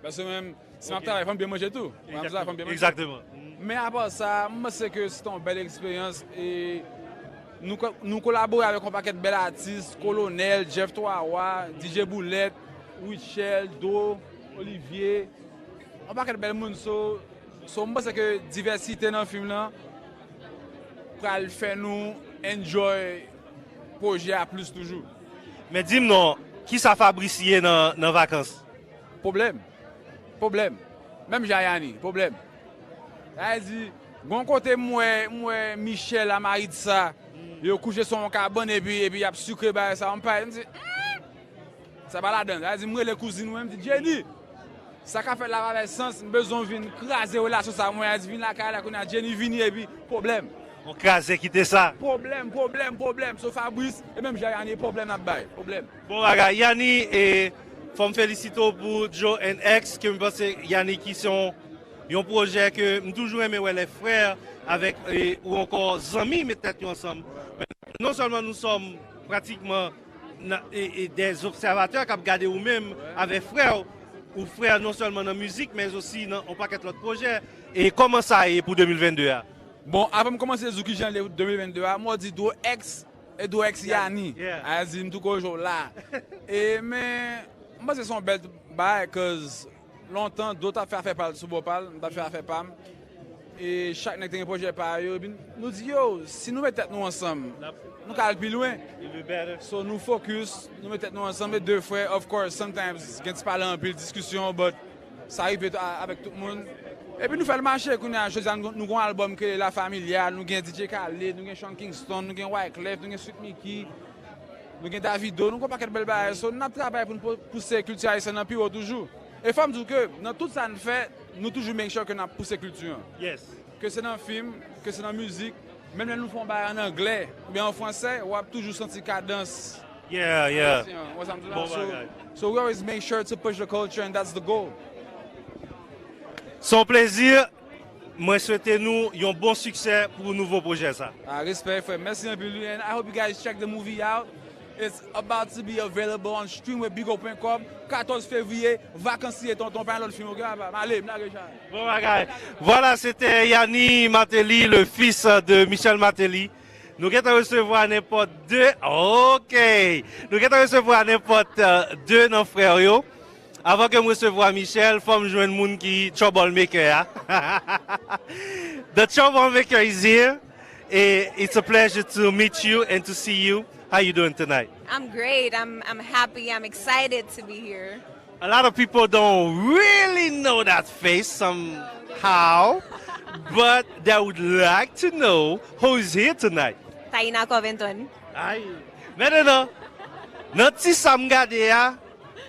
Paske menm, si m ap travay, fò m byen manje tou. Mwen ap travay, fò m byen manje. Egzakteman. Men apa sa, m panse ke se te yon bèl eksperyans e nou ko-, nou kolabore avèk yon pakèt bèl atis, Kolonèl, Jeff Twa Wa, D J Boulèt, Rutshelle, Do, Olivier, yon pakèt bèl moun. So, so m panse ke divèsite nan fim lan pral fè nou enjoy pwojè a plis toujou. Men di m non, kisa Fabrice ye nan, nan Vakans? Pwoblèm. Pwoblèm. Menm jan a Yani, pwoblèm. Sa vle di, gon kote m wè, m wè Michel a Maritza, yo kouche sou yon kabann epi, epi y ap sikre bagay sa, m pa, m di, "Hmm, sa pa ladan." Sa vle di, m rele kouzin mwen, m di, "Jenny, sa k ap fèt la pa fè sans, m bezwen w vin kraze relasyon sa." Mwen a di, "Vin lakay la, kounye a Jenny vini epi pwoblèm." On kraze kite sa. Pwoblèm, pwoblèm, pwoblèm. So Fabrice, e menm jan Yani, pwoblèm n ap bay. Pwoblèm. Bon bagay. Yani, e, fò m felisite w pou Joe and X, ke m panse Yani ki se yon, yon pwojè ke m toujou renmen wè lè frè avèk, e, ou ankò zanmi met tèt yo ansanm. Non sèlman nou sòm pratikman nan, e, e, dè obsèvatè k ap gade ou menm avèk frè w, ou frè non sèlman nan mizik, men osi nan yon pakèt lòt pwojè. E kòman sa ye pou de mil vennde a? Bon, avan m kòmanse di w kijan l ye de mil vennde a, m wè w di Dwo X e Dwo X Yani. Yeah. A di m tou koze w la. E men, m panse se yon bèl bagay, cause lontan, Dwo t ap fè afè pa l sou bò pa l, m t ap fè afè pa m. E chak nèg te gen pwojè pa yo. Epi nou di, yo, si nou met tèt nou ansanm, nou ka al pi lwen. So nou focus, nou met tèt nou ansanm, e de frè, of course, sometimes, gen ti pale anpil, diskisyon, but sa rive tou a-, avèk tout moun. Epi nou fè l mache, kounye a, jodi a, nou, nou gen yon albòm ki rele La Familia, nou gen D J Khaled, nou gen Sean Kingston, nou gen Wyclef, nou gen Sweet Micky, nou gen Davido, nou gen yon pakèt bèl bagay. So, n ap travay pou n pou-, pouse kilti ayisyèn nan pi wo toujou. E fò m di w ke nan tout sa n fè, nou toujou make sure ke n ap pouse kilti an. Yes. Ke se nan fim, ke se nan mizik, menm lè nou fè yon bagay an anglè oubyen an fransè, w ap toujou santi kadans. Yeah, yeah. Ayisyen an. Wè sa m di w la? Bon bagay. So, so we always make sure to push the culture and that's the goal. Se yon plezi. Mwen swete nou yon bon siksè pou nouvo pwojè sa. Ah, respè, frè. Mèsi anpil, wi. And I hope you guys check the movie out. It's about to be available on streamwebbigo pwen kòm, katòz fevriye, Vakansiye, tonton, pa yon lòt fim, ok? M ale, m lage chay. Bon bagay. Vwala, se te Yani Martelly, le fils de Michel Martelly. Nou gentan resevwa nenpòt de, ok. Nou gentan resevwa nenpòt, euh, de nan frè yo. Avan ke m resevwa Michel, fò m jwenn moun ki troublemaker a. The troublemaker is here. Eh, it's a pleasure to meet you and to see you. How you doing tonight? I'm great. I'm, I'm happy. I'm excited to be here. A lot of people don't really know that face somehow, but they would like to know who is here tonight. Taina Covington. Ay. Mentnan, nan ti sa m gade a,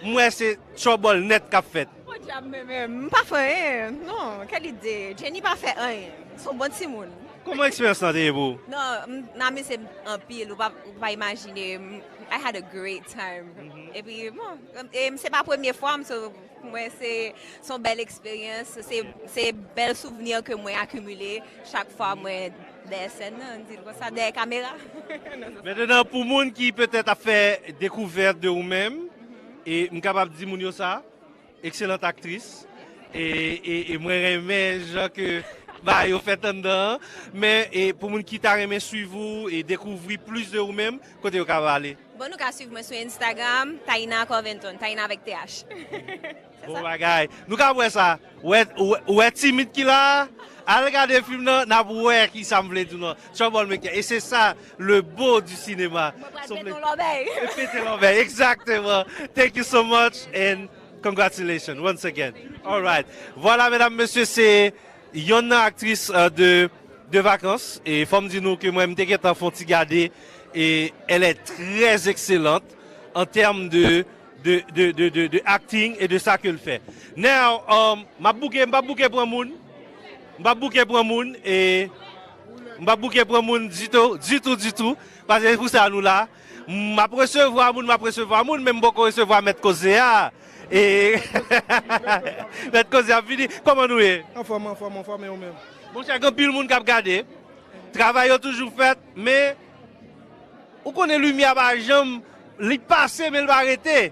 m wè se trouble nèt k ap fèt. Podyab, men, men, m pa fè anyen, non, kèl ide. Jenny pa fè anyen. Se yon bon timoun. Kòman eksperyans lan te ye pou ou? Non, m, m amize m anpil, ou pa, ou pa imajine. M, I had a great time. Epi, bon, e, se pa premye fwa m, so, pou mwen, se, se yon bèl eksperyans. Se, se bèl souvni ke mwen akimile chak fwa mwen dèyè sèn nan, m di l konsa, dèyè kamera. Mentnan, pou moun ki petèt ap fè dekouvèt de ou menm, e m kapab di moun yo sa, excellente actrice. E, e, e mwen renmen jan ke bagay yo fèt anndan an. Men, e pou moun ki ta renmen swiv ou e dekouvri plis de ou menm, kote yo ka ale? Bon, nou ka swiv mwen sou Instagram, Taina Covington, Taina avèk T H. Se sa. Bon bagay. Nou ka wè sa. Wè, wè, wè timid ki la. Al gade fim nan, n ap wè ki sa m vle di w nan. Troublemaker. E se sa le beau du cinéma. Mwen pral pete yon lòbèy. E pete lòbèy, exactement. Thank you so much and congratulations once again. All right. Voilà, medam, mesye, se yonn nan aktris euh, de, de Vacances. E fò m di nou ke mwen, m te gentan fè yon ti gade. Et elle est très excellente en termes de, de, de, de, de, de acting et de ça qu'elle fait. Now, um, m ap bouke, m p ap bouke pran moun. M p ap bouke pran moun e m p ap bouke pran moun ditou, ditou, ditou. Paske se pou sa nou la. M ap resevwa moun, m ap resevwa moun, men m poko resevwa mèt koze a. E mèt koze ap vini. Kòman nou ye? Anfòm, anfòm, anfòm, e ou menm? Monchè, gen anpil moun k ap gade. Travay yo toujou fèt, men ou konnen limyè pa janm, li pase, men l pa rete.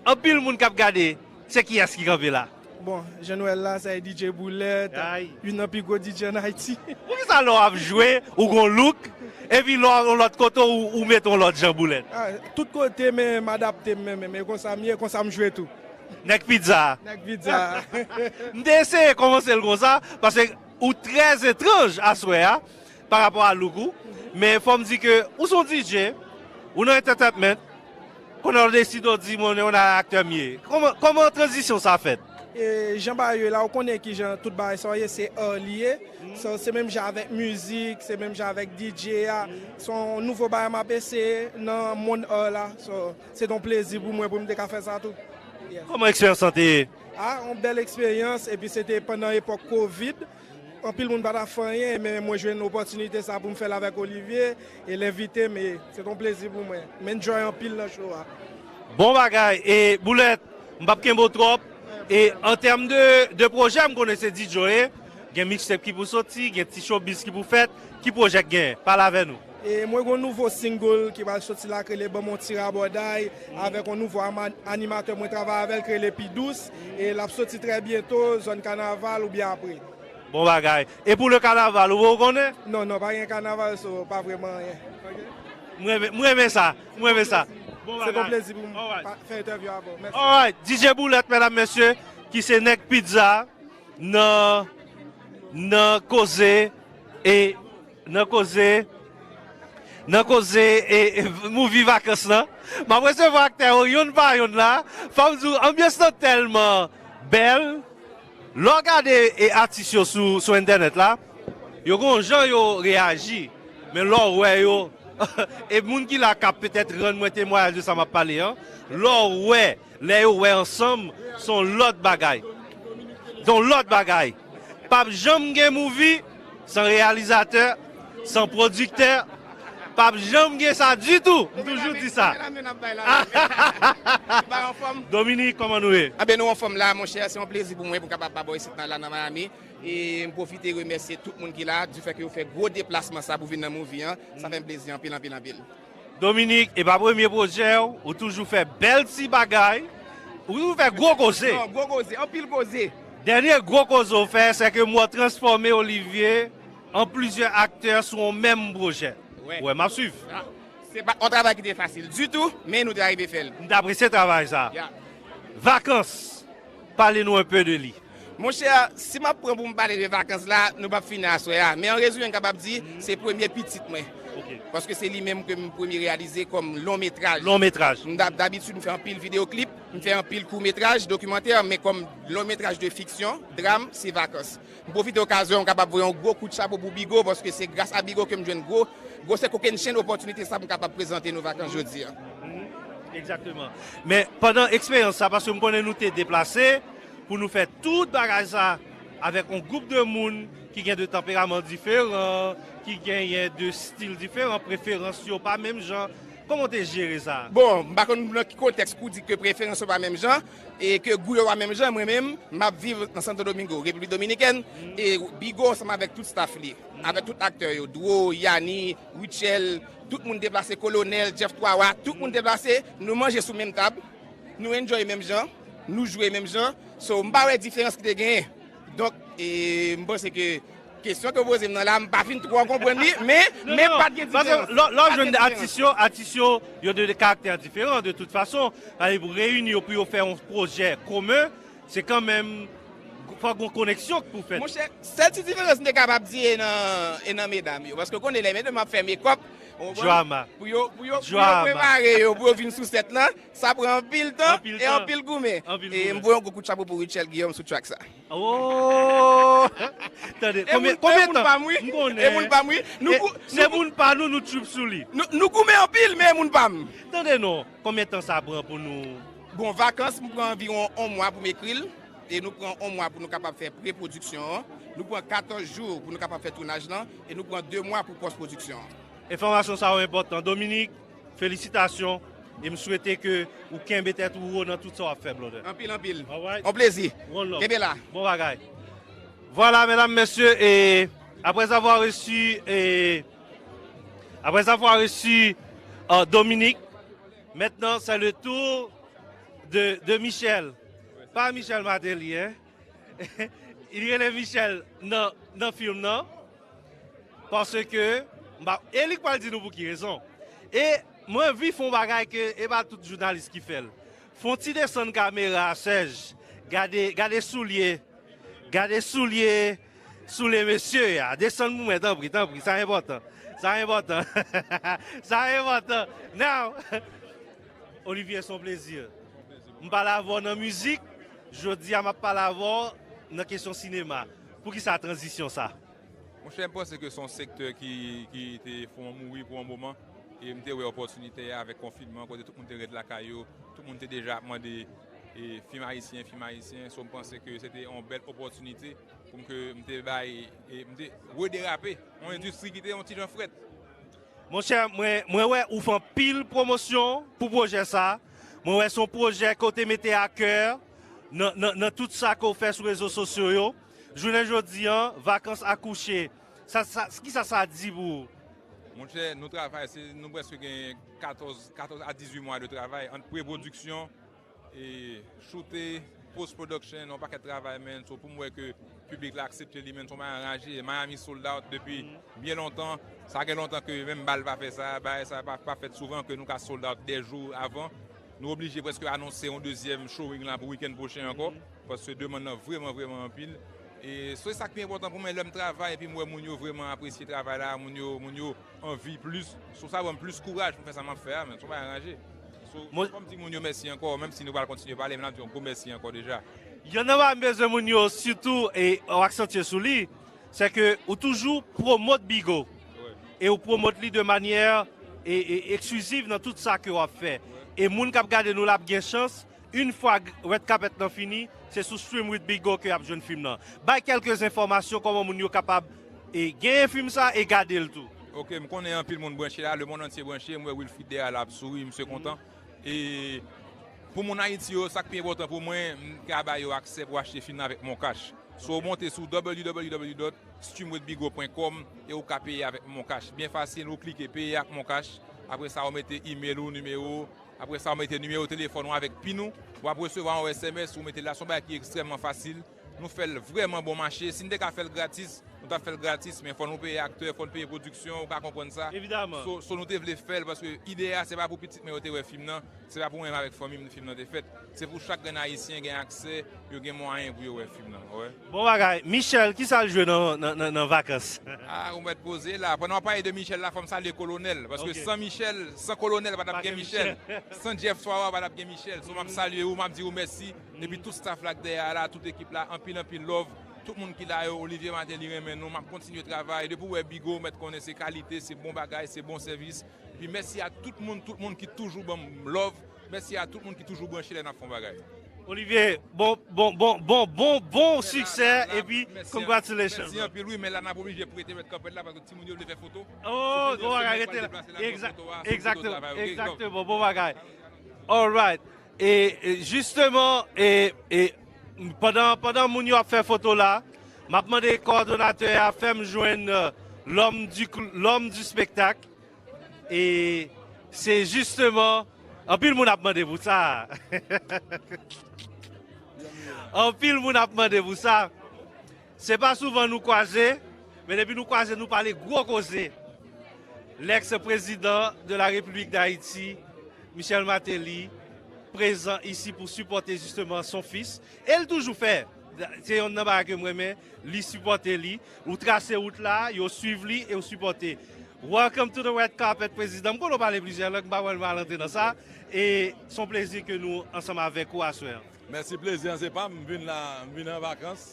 Anpil moun k ap gade. Se kiyès ki kanpe la? Bon, jan nou wè l la, sa e D J Boulèt, youn nan pi gwo D J ann Ayiti. Poukisa lè w ap jwe, ou gon look, epi lè w al yon lòt kote, ou, ou mete yon lòt jan Boulèt? Ah, tout kote, men m adapte m, men, men, men konsa m ye, konsa m jwe tou. Nèg pizza. Nèg pizza. M te eseye kòmanse l konsa, paske ou trè etranj aswè a, pa rapò a look ou. Men fò m di ke ou se yon D J, ou nan entertainment, konnen w deside w di, "Mwen, yon aktè m ye." Kòman, kòman tranzisyon sa fèt? E jan bagay yo ye la, ou konnen ki jan tout bagay sa yo ye, se art li ye. So, se menm jan avèk mizik, se menm jan avèk D J a. Se yon nouvo bagay m ap eseye nan mond art la. So, se te yon plezi pou mwen pou m te ka fè sa tou. Yes. Kòman eksperyans lan te ye? Ah, yon bèl eksperyans, epi se te pandan epòk kovid. Anpil moun pa t ap fè anyen, men mwen jwenn opòtinite sa pou m fè l avèk Olivier, e l envite m, e se t yon plezi pou mwen. M enjoy anpil nan show a. Bon bagay, e Boulèt, m p ap kenbe w twòp. E an tèm de, de pwojè, m konnen se D J w ye, gen mixtape ki pou soti, gen ti showbiz ki pou fèt. Ki pwojè k genyen? Pale avè nou. E mwen gen yon nouvo single ki pral soti la, k rele Ban m yon ti rabòday, avèk yon nouvo ama-, animatè mwen travay avè l, k rele Pi Dous. E l ap soti trè byento, zòn kanaval oubyen apre. Bon bagay. E pou le kanaval, ou, ou konnen? Non, non, pa gen kanaval, so pa vrèman anyen. M renmen, m renmen sa, m renmen sa. Bon bagay. Se yon plezi pou m pa fè entèvyou avè w. Mèsi. Alright, D J Boulèt, medam, mesye, ki se nèg pizza nan, nan koze e nan koze, nan koze e, e movie Vakans lan. M ap resevwa aktè yo yonn pa yonn la. Fò m di w, anbyans lan tèlman bèl. Lè w gade e atis yo sou, sou entènèt la, yo gen yon jan yo reyaji. Men lè w wè yo, e moun ki la k ap petèt rann mwen temwayaj de sa m ap pale an, lè w wè lè yo wè ansanm, se yon lòt bagay. Se yon lòt bagay. P ap janm gen movie san reyalizatè, san pwodiktè. P ap janm gen sa ditou. M toujou di sa. Dominique, kòman nou ye? Anben, nou anfòm la, monchè. Se yon plezi pou mwen pou m kapab ba bò isit nan, la nan Miami. E m pwofite remèsye tout moun ki la, du fait ke yo fè gwo deplasman sa pou vin nan movie an. Sa fè m plezi anpil, anpil, anpil. Dominique, e pa premye pwojè w, ou toujou fè bèl ti bagay, ou toujou fè gwo koze. Non, gwo koze, anpil koze. Dènye gwo koze w fè, se ke m wè w transfòme Olivier an plizyè aktè sou yon menm pwojè. Wè. Wè, m ap swiv. Ah, se pa yon travay ki te fasil ditou, men nou te arive fè l. M t apresye travay sa. Ya. Vakans, pale nou enpe de li. Monchè, si m ap pran pou m pale de Vakans la, nou p ap fini aswè a. Men an rezime, m kapab di, se premye pitit mwen. Ok. Paske se li menm ke m premye reyalize kòm long metraj. Long metraj. M dab-, dabitid, m fè anpil videyo klip, m fè anpil kou metraj, dokimantè, men kòm long metraj de fiksyon, dram, se Vakans. M pwofite okazyon an, m kapab voye yon gwo kout chapo pou Bigo, paske se gras a Bigo ke m jwenn gwo, gwosè kokennchenn opòtinite sa pou m kapab prezante nou Vakans jodi a. Egzakteman. Men pandan eksperyans sa, paske m konnen nou te deplase pou nou fè tout bagay sa avèk yon gwoup de moun ki gen de tanperaman diferan, ki genyen de stil diferan, preferans yo pa menm jan. Kòman w te jere sa? Bon, m pa konn nan ki kontèks pou w di ke preferans yo pa menm jan e ke gou yo pa menm jan. Mwen menm, m ap viv nan Santo Domingo, Repiblik Dominikèn, e Bigo ansanm avèk tout staff li, avèk tout aktè yo, Dro, Yani, Rutshelle, tout moun deplase, Kolonèl, Jeff Twawa, tout moun deplase, nou manje sou menm tab, nou enjoy menm jan, nou jwe menm jan. So, m pa wè diferans ki te genyen. Donk, e, m panse ke kesyon ke w poze m nan la, m pa fin twò konprann li, men, men pa t gen diferans. Lè, lè w jwenn atis yo, atis yo, yo de, de karaktè diferan, de tout fason. Sa vle di pou reyini yo, pou yo fè yon pwojè komen, se kanmenm Fòk gon koneksyon k pou fèt. Monchè, sèl ti diferans m te kapab di e nan, e nan medam yo. Paske w konnen lè medam ap fè mekòp, ou konprann? Drama. Pou yo, pou yo, pou yo Drama. prepare yo, pou yo vin sou sèt lan, sa pran anpil tan Anpil e tan. anpil goumen. Anpil E goumen. m voye yon gwo kout chapo pou Rutshelle Guillaume sou track sa. Oh! Tande, E konbyen moun, e konbyen moun tan? pa m wi. M konnen. E moun pa m wi. Nou E kou- Se nou kou- moun pa nou, nou trip sou li. Nou, nou goumen anpil, men e moun pa m. Tande non, konbyen tan sa pran pou nou Bon, vakans, m pran anviwon yon mwa pou m ekri l. E nou pran yon mwa pou nou kapab fè pre-pwodiksyon an. Nou pran katòz jou pou nou kapab fè tounaj lan. E nou pran de mwa pou pòs-pwodiksyon an. Enfòmasyon sa yo enpòtan. Dominique, felisitasyon. E m swete ke ou kenbe tèt ou wo nan tout sa w ap fè, brother. Anpil, anpil. Alright. On plezi. One love. Kenbe la. Bon bagay. Voilà, mesdames, messieurs, et après avoir reçu, et après avoir reçu euh, Dominique, maintenant c'est le tour de, de Michel. Pa Michel Martelly, hein? Li rele Michel nan, nan fim nan. Paske, m pa, e li k pral di nou pou ki rezon. E mwen anvi fè yon bagay ke e pa tout jounalis ki fè l. Fè yon ti desann kamera a, Serge. Gade, gade soulye. Gade soulye, soulye mesye a. Desann pou mwen, tanpri, tanpri. Sa enpòtan. Sa enpòtan. Sa enpòtan. Now, Olivier, se yon plezi. M pale avè w nan mizik. Jodi a, m ap pale avè w nan kesyon sinema. Poukisa tranzisyon sa? Monchè, m panse ke se yon sektè ki, ki te fè mwen mouri pou yon moman. E m te wè opòtinite a avèk konfinman, kote tout moun te ret lakay yo, tout moun te deja ap mande e, fim ayisyen, fim ayisyen. So, m panse ke se te yon bèl opòtinite pou m ke m te bay, e, m te rederape yon endistri ki te yon ti jan frèt. Monchè, mwen, mwen wè ou fè anpil pwomosyon pou pwojè sa. Mwen wè se yon pwojè ke w te mete a kè nan, nan, nan tout sa ke w fè sou rezo sosyo yo. Jounen jodi an, vakans akouche. Sa, sa, kisa sa di pou ou? Monchè, nou travay, se, nou prèske gen katòz, katòz a dizuit mwa de travay ant pre-pwodiksyon, e, choute, post-production, yon pakèt travay, man. So, pou m wè ke piblik la aksepte li, man, se yon bagay anraje. Miami sold out depi byen lontan. Sa gen lontan ke menm bal pa fè sa, bagay sa pa, pa fèt souvan ke nou ka sold out de jou avan. Nou oblije prèske anonse yon dezyèm showing la pou wikenn pwochen ankò, paske demann nan vrèman, vrèman anpil. E se sa k pi enpòtan pou mwen, lè m travay epi m wè moun yo vrèman apresye travay la, moun yo, moun yo anvi plis. So, sa ban m plis kouraj pou m fè sa m ap fè a, men se yon bagay anraje. So, Mwen- fò m di moun yo mèsi ankò, menm si nou pral kontinye pale, men n ap di yon gwo mèsi ankò deja. Yonn nan bagay m bezwen moun yo sitou e w aksantye sou li, se ke ou toujou pwomot Bigo. E ou pwomot li de manyè e, e ekspliziv nan tout sa ke w ap fè. E moun k ap gade nou la ap gen chans, yon fwa Red Carpet nan fini, se sou Stream with Bigo ke y ap jwenn fim nan. Bay kèlke enfòmasyon kòman moun yo kapab e genyen fim sa e gade l tou. Ok, m konnen anpil moun branche la, lemonn antye branche, m wè Wilfrid dèyè la ap souri, misye kontan. E pou moun Ayiti yo, sa k pi enpòtan pou mwen, m ka ba yo aksè pou achte fim nan avèk MonCash. So, w monte sou w w w dot stream with bigo pwen kòm e ou ka peye avèk MonCash. Byen fasil, ou klike peye ak MonCash. Apre sa, ou mete email ou, nimewo w. Apre sa, ou mete nimewo telefòn ou avèk pin ou. W ap resevwa yon S M S, ou mete l la. Se yon bagay ki ekstrèmman fasil. Nou fè l vrèman bon mache. Si n te ka fè l gratis, nou t ap fè l gratis, men fò nou peye aktè, fò n peye pwodiksyon, ou ka konprann sa. Evidaman. So, so nou te vle fè l paske ide a, se pa pou pitit mwen yo te wè fim nan. Se pa pou mwen menm avèk fanmi m fim nan te fèt. Se pou chak grenn Ayisyen gen aksè, yo gen mwayen pou yo wè fim nan. Wè. Bon bagay. Michel, kisa l jwe nan, nan, nan, nan vakans? Ah, ou mèt poze la. Pandan w ap pale de Michel la, fò m salye Kolonèl. Paske Ok. san Michel, san Kolonèl, pa t ap Pa gen gen Michel. Michel. San Jeff Swawa, pa t ap gen Michel. So, m ap salye ou, m ap di ou mèsi. Epi tout staff la k dèyè a la, tout ekip la, anpil, anpil love. Tout moun ki la yo, Olivier Martelly renmen nou. M ap kontinye travay. Depi w wè Bigo, ou mèt konnen se kalite, se bon bagay, se bon sèvis. Epi mèsi a tout moun, tout moun ki toujou ban m love. Mèsi a tout moun ki toujou branche lè n ap fè yon bagay. Olivier, bon, bon, bon, bon, bon, bon siksè epi congratulations. Mèsi anpil wi, men la n ap oblije prete mèt kanpèt la paske timoun yo vle fè foto. Oh, bon bagay, rete la. Egzakteman, egzakteman, bon bagay. Alright. E, e jisteman, e, e pandan, pandan moun yo ap fè foto la, m ap mande kowòdonatè a fè m jwenn euh, l'homme du, l'homme du spectacle. E se jisteman, anpil moun ap mande pou sa. Anpil moun ap mande pou sa. Se pa souvan nou kwaze, men depi nou kwaze, nou pale gwo koze. L'ex-président de la République d'Haïti, Michel Martelly, prezan isi pou sipòte jisteman son fis. E l toujou fè. Se yonn nan bagay ke m renmen, li sipòte li. Ou trase wout la, yo swiv li e ou sipòte. Welcome to the red carpet, Prezidan. M konnen w pale plizyè lang, m pa pral mal antre nan sa. E se yon plezi ke nou ansanm avèk ou aswè a. Mèsi, plezi an se pa m. M vin la, m vin an vakans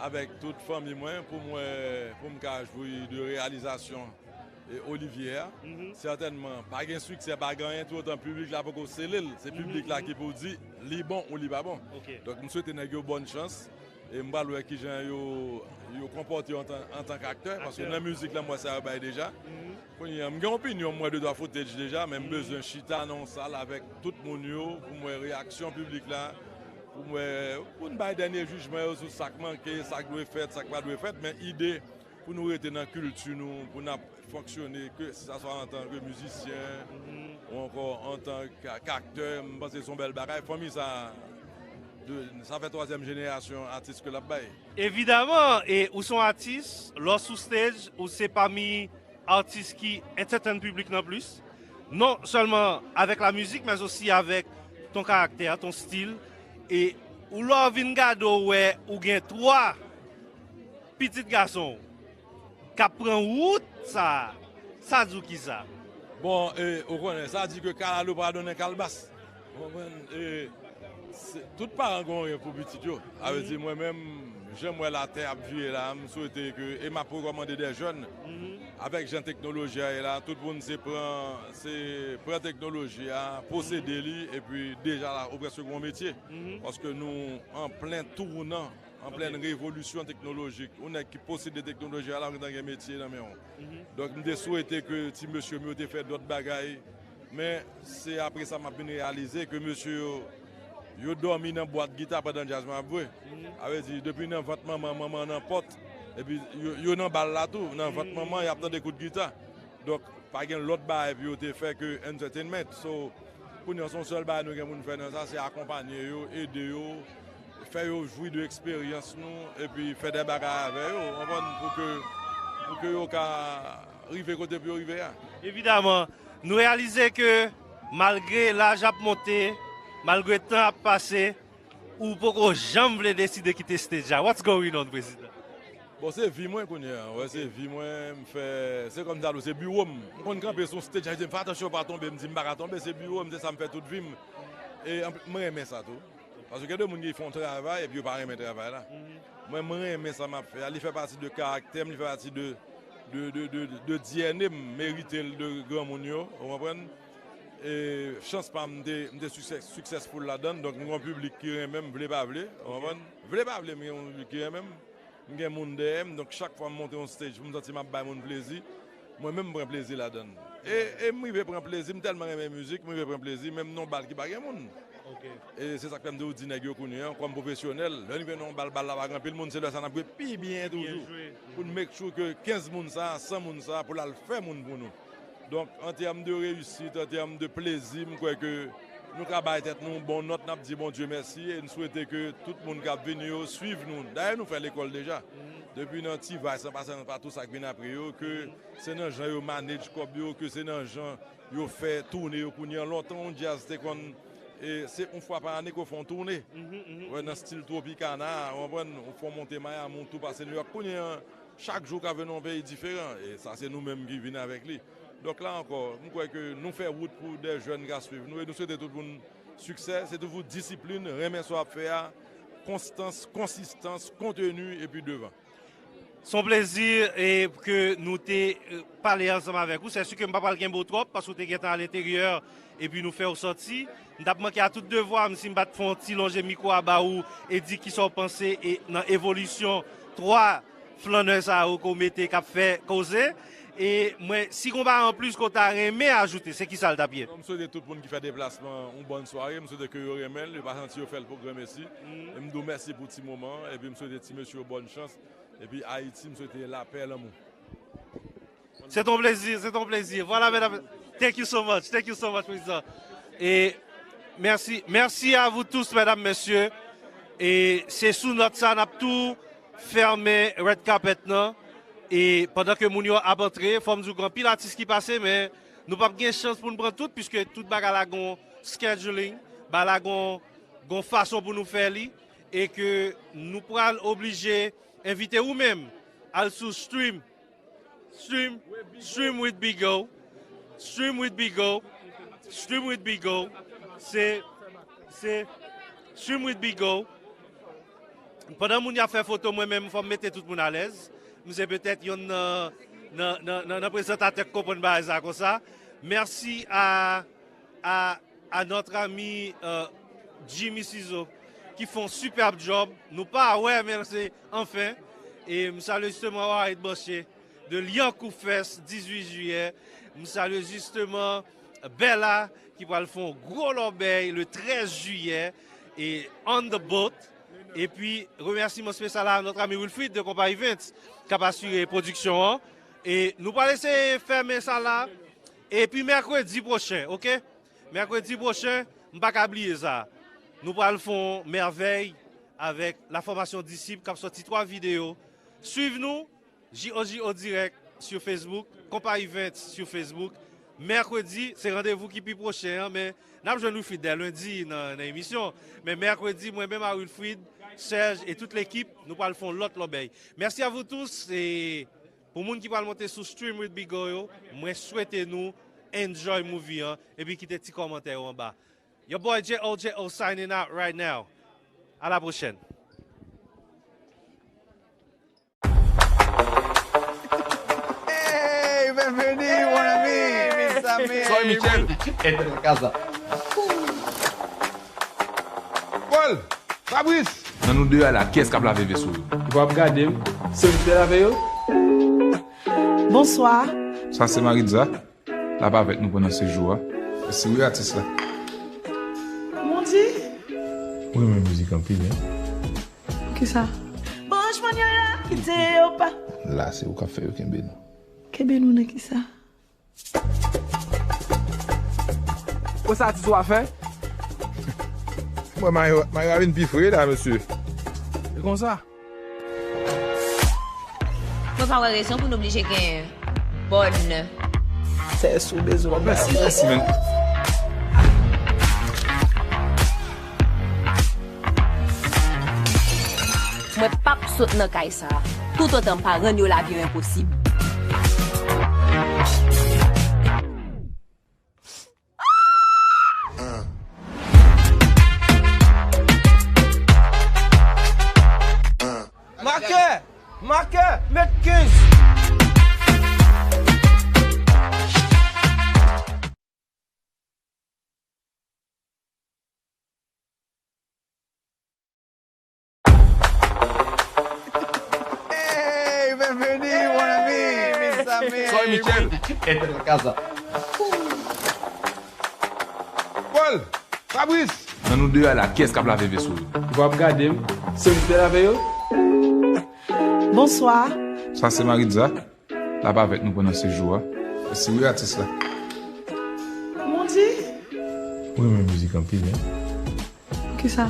avèk tout fanmi mwen pou mwen, pou m ka jwi de reyalizasyon e Olivier a. Sètènman, pa gen siksè, pa gen anyen, toutotan piblik la poko sele l. Se piblik la ki pou di li bon ou li pa bon. Donk, m swete nèg yo bòn chans. E m pral wè kijan yo, yo konpòte yo antan, antank aktè. Paske nan mizik la, m wè sa yo bay deja. Kounye a, m gen opinyon, m wè de twa footage deja, men m bezwen chita nan yon sal avèk tout moun yo, pou m wè reyaksyon piblik la, pou m wè, pou n bay dènye jijman yo sou sa k manke, sa k dwe fèt, sa k pa dwe fèt, men ide pou nou rete nan kilti nou, pou n ap fonksyone, ke si sa swa antan ke mizisyen, ou ankò antan ke, ke aktè, m panse se yon bèl bagay. Fanmi sa, de, sa fè twazyèm jenerasyon atis ke l ap bay. Evidaman, e ou se yon atis, lè w sou stage, ou se pami atis ki entertain piblik nan plis. Non sèlman avèk la mizik, men osi avèk ton karaktè, ton stil. E ou lè w vin gade, w wè ou gen twa pitit gason w k ap pran wout sa a, sa di w kisa? Bon, e, ou konnen, sa di ke kalalou pa donnen kalbas. Ou konprann? E, se, tout paran gen yon rèv pou pitit yo. Sa vle di, mwen menm, jan m wè latè ap vire la, m swete ke, e m ap rekòmande dè jèn, avèk jan teknoloji a ye la, tout moun se pran, se pran teknoloji a, posede li, epi deja la, ou prèske gen yon metye. Paske nou an plen tounan, an plen revolisyon teknolojik. Ou nèg ki posede teknoloji a la, ou gentan gen metye nan men w. Donk, m te swete ke ti mesye m yo te fè dòt bagay, men se apre sa m ap vin reyalize ke mesye yo, yo dòmi nan bwat gita pandan djaz mwen ap jwe. Sa vle di, depi nan vant manman, manman nan pòt, epi yo, yo nan bal la tou, nan vant manman, y ap tande kout gita. Donk, pa gen lòt bagay pou yo te fè ke entertainment. So, kounye a, se yon sèl bagay nou gen pou n fè nan sa, se akonpanye yo, ede yo, fè yo jwi de eksperyans nou, epi fè de bagay avè yo, w konprann, pou ke, pou ke yo ka rive kote pou yo rive a. Evidaman, nou reyalize ke malgre laj ap monte, malgre tan ap pase, ou poko janm vle deside kite stage la. What's going on, Prezidan? Bon, se vi mwen kounye a. Wè, se vi mwen, m fè, se kòm sa tou, se biwo m. M konn kanpe sou stage, sa vle di, m fè atansyon pa tonbe, m di m pa ka tonbe, se biwo m, se sa m fè tout vi m. E anpli, m renmen sa tou. Paske gen de moun ki fè yon travay epi yo pa renmen travay la. Mwen, m renmen sa m ap fè a. Li fè pati de karaktè m, li fè pati de, de, de, de, de D N A m, m erite l de granmoun yo, ou konprann? E chans pa m, m te, m te success-, successful ladan l, donk m gen yon piblik ki renmen m, vle pa vle, ou konprann? Vle pa vle, m gen yon piblik ki renmen m. M gen moun dèyè m, donk chak fwa m monte yon stage pou m santi m ap bay moun plezi, mwen menm m pran plezi ladan l. E, e m rive pran plezi, m tèlman renmen mizik, m rive pran plezi, menm nan yon bal ki pa gen moun. E se sa k fè m toujou di nèg yo kounye a, kòm pwofesyonèl, lè n rive nan yon bal, bal la pa gen anpil moun, se lè sa n ap jwe pi byen toujou. Pou n make sure ke kenz moun sa, san moun sa, pou l al fè moun pou nou. Donk, an tèm de reyisit, an tèm de plezi, m kwè ke nou ka bay tèt nou yon bon nòt, n ap di Bondye mèsi e n swete ke tout moun k ap vini yo swiv nou. Dayè, nou fè lekòl deja. Depi nan T-Vice, an pasan pa tout sa k vin apre yo, ke se nan jan yo manage kòb yo, ke se nan jan yo fè toune yo kounye a. Lontan, yon djaz te konn, e, se yon fwa pa ane ke w fè yon toune. Wè, nan stil Tropicana, ou konprann, ou fè w monte Miami, ou tou pase New York. Kounye a, chak jou w ka vin nan yon peyi diferan. E sa, se nou menm ki vin avèk li. Donk la ankò, m kwè ke nou fè wout pou de jèn ka swiv nou e nou swete tout moun siksè. Se toujou disiplin, renmen sa w ap fè a, konstans, konsistans, konteni epi devan. Se yon plezi e ke nou te e, pale ansanm avèk ou. Se si ke m pa pral kenbe w twòp paske w te gentan alenteryè epi nou fè w sòti. M t ap manke a tout devwa m si m pa t fè yon ti lonje mikwo a ba ou e di kisa w panse e nan evolisyon twa flannè sa yo ke w mete k ap fè koze. E mwen, si gon bagay anplis ke w ta renmen ajoute, se kisa l t ap ye? Non, m swete tout moun ki fè deplasman yon bòn sware. M swete ke yo renmen l, yo pa santi yo fè l pou granmesi. E m di w mèsi pou ti moman an, epi m swete ti mesye yo bòn chans. Epi Ayiti, m swete lapè, lanmou. Se ton plezi, se ton plezi. Voilà, mesdames. Thank you so much, thank you so much, Prezidan. E mèsi, mèsi a vou tous, medam, mesye. E se sou nòt sa n ap tou fèmen red carpet nan. E pandan ke moun yo ap antre, fò m di w gen anpil atis ki pase, men nou p ap gen chans pou n pran tout, piske tout bagay la gon scheduling, bagay la gon, gon fason pou nou fè li. E ke nou pral oblije envite ou menm al sou stream, stream, stream with Bigo, stream with Bigo, stream with Bigo, se, se stream with Bigo. Pandan moun y ap fè foto, mwen menm, fò m mete tout moun alèz. M se petèt yonn nan, nan, nan, nan, nan prezantatè k konprann bagay sa konsa. Mèsi a, a, a notre ami, euh, Jimmy Sizo, ki fè yon superb job. Nou pa wè, men se anfen. E m salye jisteman Warid Manche de Lyankou Fest, dizuit jiyè. M salye jisteman Bella, ki pral fè yon gwo lòbèy le trèz jiyè, e on the boat. Epi, remèsiman espesyal a notre ami Wilfried de Compa Events, k ap asire pwodiksyon an. E nou pral eseye fèmen sa la. Epi mèkredi pwochen, oke? Mèkredi pwochen, m pa ka bliye sa. Nou pral fè yon mèvèy avèk la fòmasyon Disip k ap sòti twa videyo. Swiv nou, J O J O Direct sur Facebook, Compa Events sur Facebook. Mèkredi, se randevou ki pi pwochen an, men n ap jwenn Wilfried dè lendi nan, nan emisyon. Men mèkredi, mwen menm a Wilfried, Serge e tout lekip, nou pral fè yon lòt lòbèy. Merci à vous tous, e pou moun ki pral monte sou Stream with Bigo yo, mwen swete nou enjoy movie an, epi kite ti kòmantè yo anba. Your boy J O J O signing out right now. À la prochaine. Hey, bienvenue, mon ami, mes amis. Soy Michel, entre la casa. Paul, Fabrice. Nan nou de a la, kiyès k ap lave veso yo? Ou p ap gade m, se m ki te lave yo. Bonswa. Sa se Maritza. L ap avèk nou pandan sejou a. Mèsi wi atis la. Mon Dye! Ou renmen mizik anpil, en? Poukisa? Branch mannyè la, kite yo pa. La, se ou k ap fè yo kenbe nou. Kenbe nou nan kisa? Wè sa atis ou a fè? Mwen, Mayo, Mayo a vin pi fre la, mesye. E konsa? Mwen pa wè rezon pou n oblije gen bòn. Sè sou bezwen. Mèsi, mèsi, men. Mwen p ap sot nan kay sa a, toutotan m pa rann yo lavi yo enposib. Makè! Makè! Met kenz! Hey, bienvenue, mon ami, mes amis. Soy Michel, entre la casa. Paul, Fabrice. Nan nou de a la, kiyès k ap lave veso yo? Ou p ap gade m, se m ki te lave yo. Bonswa. Sa se Maritza. L ap avèk nou pandan sejou a. Mèsi wi atis la. Mon Dye! Ou renmen mizik anpil, en? Poukisa?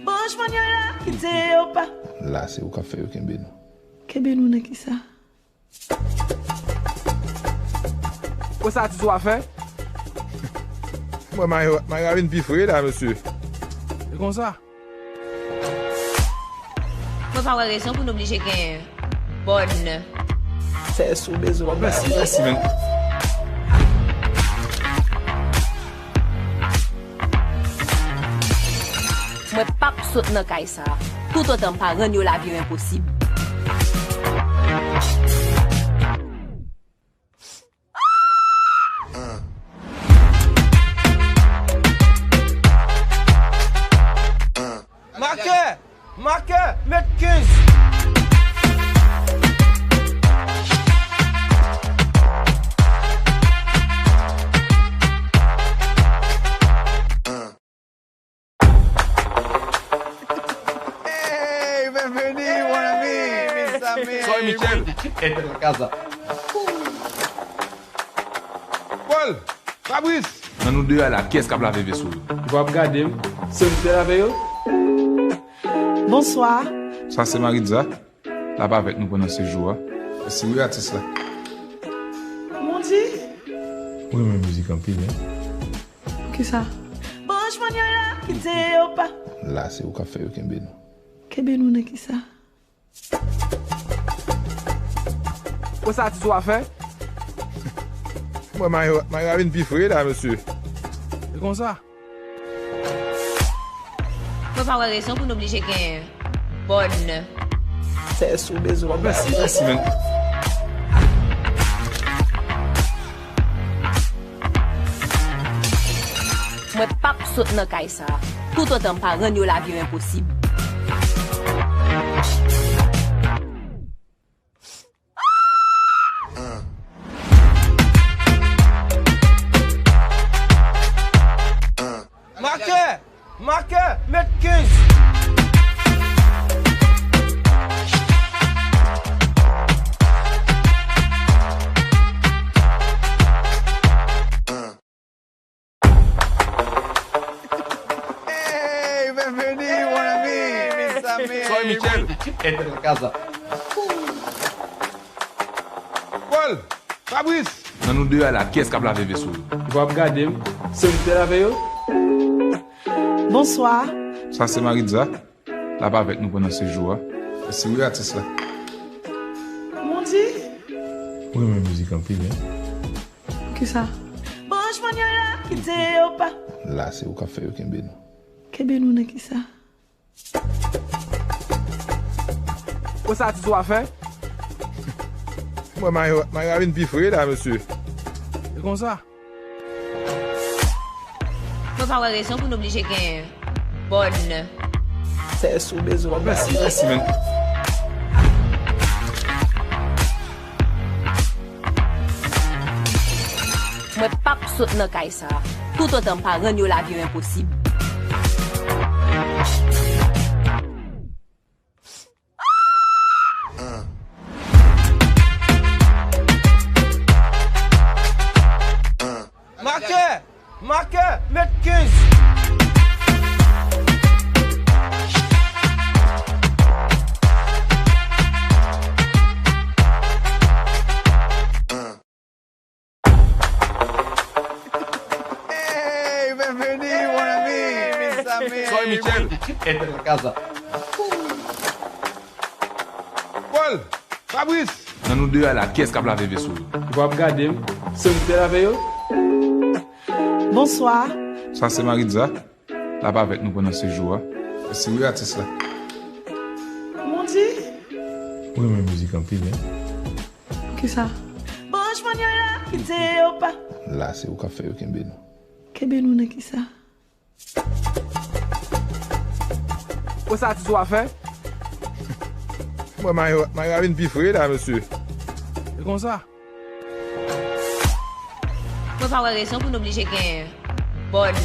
Branch mannyè la, kite yo pa. La, se ou k ap fè yo kenbe nou. Kenbe nou nan kisa? Wè sa atis ou a fè? Mwen, Mayo, Mayo a vin pi fre la, mesye. E konsa? Mwen pa wè rezon pou n oblije gen bòn. Sè sou bezwen. Mèsi, mèsi, men. Mwen p ap sot nan kay sa a, toutotan m pa rann yo lavi yo enposib. Makè! Makè! Met kenz! Hey, bienvenue, mon ami, mes amis. Soy Michel, entre la casa. Paul, Fabrice. Nan nou de a la, kiyès k ap lave veso yo? Ou p ap gade m, se m ki te lave yo. Bonswa. Sa se Maritza. L ap avèk nou pandan sejou a. Mèsi wi atis la. Mon Dye! Ou renmen mizik anpil, en? Poukisa? Branch mannyè la, kite yo pa. La, se ou k ap fè yo kenbe nou. Kenbe nou nan kisa? Wè sa atis ou a fè? Mwen, Mayo, Mayo a vin pi fre la, mesye. E konsa? Mwen pa wè rezon pou n oblije gen bòn. Sè sou bezwen. Mèsi, mèsi, men. Mwen p ap sot nan kay sa a, toutotan m pa rann yo lavi yo enposib. Makè! Makè! Met kenz! Hey, bienvenue, mon ami, mes amis. Soy Michel. Entra en casa. Paul, Fabrice. Nan nou de a la, kiyès k ap lave veso yo? Ou p ap gade m, se ou ki te lave yo? Bonswa. Sa se Maritza. L ap avèk nou pandan sejou a. Mèsi wi, atis la. Mondi. Ou renmen mizik anpil, en? Kisa? Branch mannyè la, kite yo pa. La, se ou k ap fè yo kenbe nou. Kenbe nou nan kisa? Wè sa atis ou a fè? Mwen, Mayo, Mayo a vin pi fre la, mesye. E konsa? Mwen pa wè rezon pou n oblije gen bòn. Sè sou bezwen. Mèsi, mèsi, men. Mwen p ap sot nan kay sa a, toutotan m pa rann yo lavi yo enposib. Makè! Makè! Met kenz! Hey, bienvenue, mon ami, mes amis. Soy Michel. Entra en casa. Paul, Fabrice. Nan nou de a la, kiyès k ap lave veso yo? Ou p ap gade m, se ou ki te lave yo? Bonswa. Sa se Maritza. L ap avèk nou pandan sejou a. Mèsi wi, atis la. Mondi. Ou renmen mizik anpil, en? Kisa? Branch mannyè la, kite yo pa. La, se ou k ap fè yo kenbe nou. Kenbe nou nan kisa? Wè sa atis ou a fè? Mwen, Mayo, Mayo a vin pi fre la, mesye. E konsa? Mwen pa wè rezon pou n oblije gen bòn.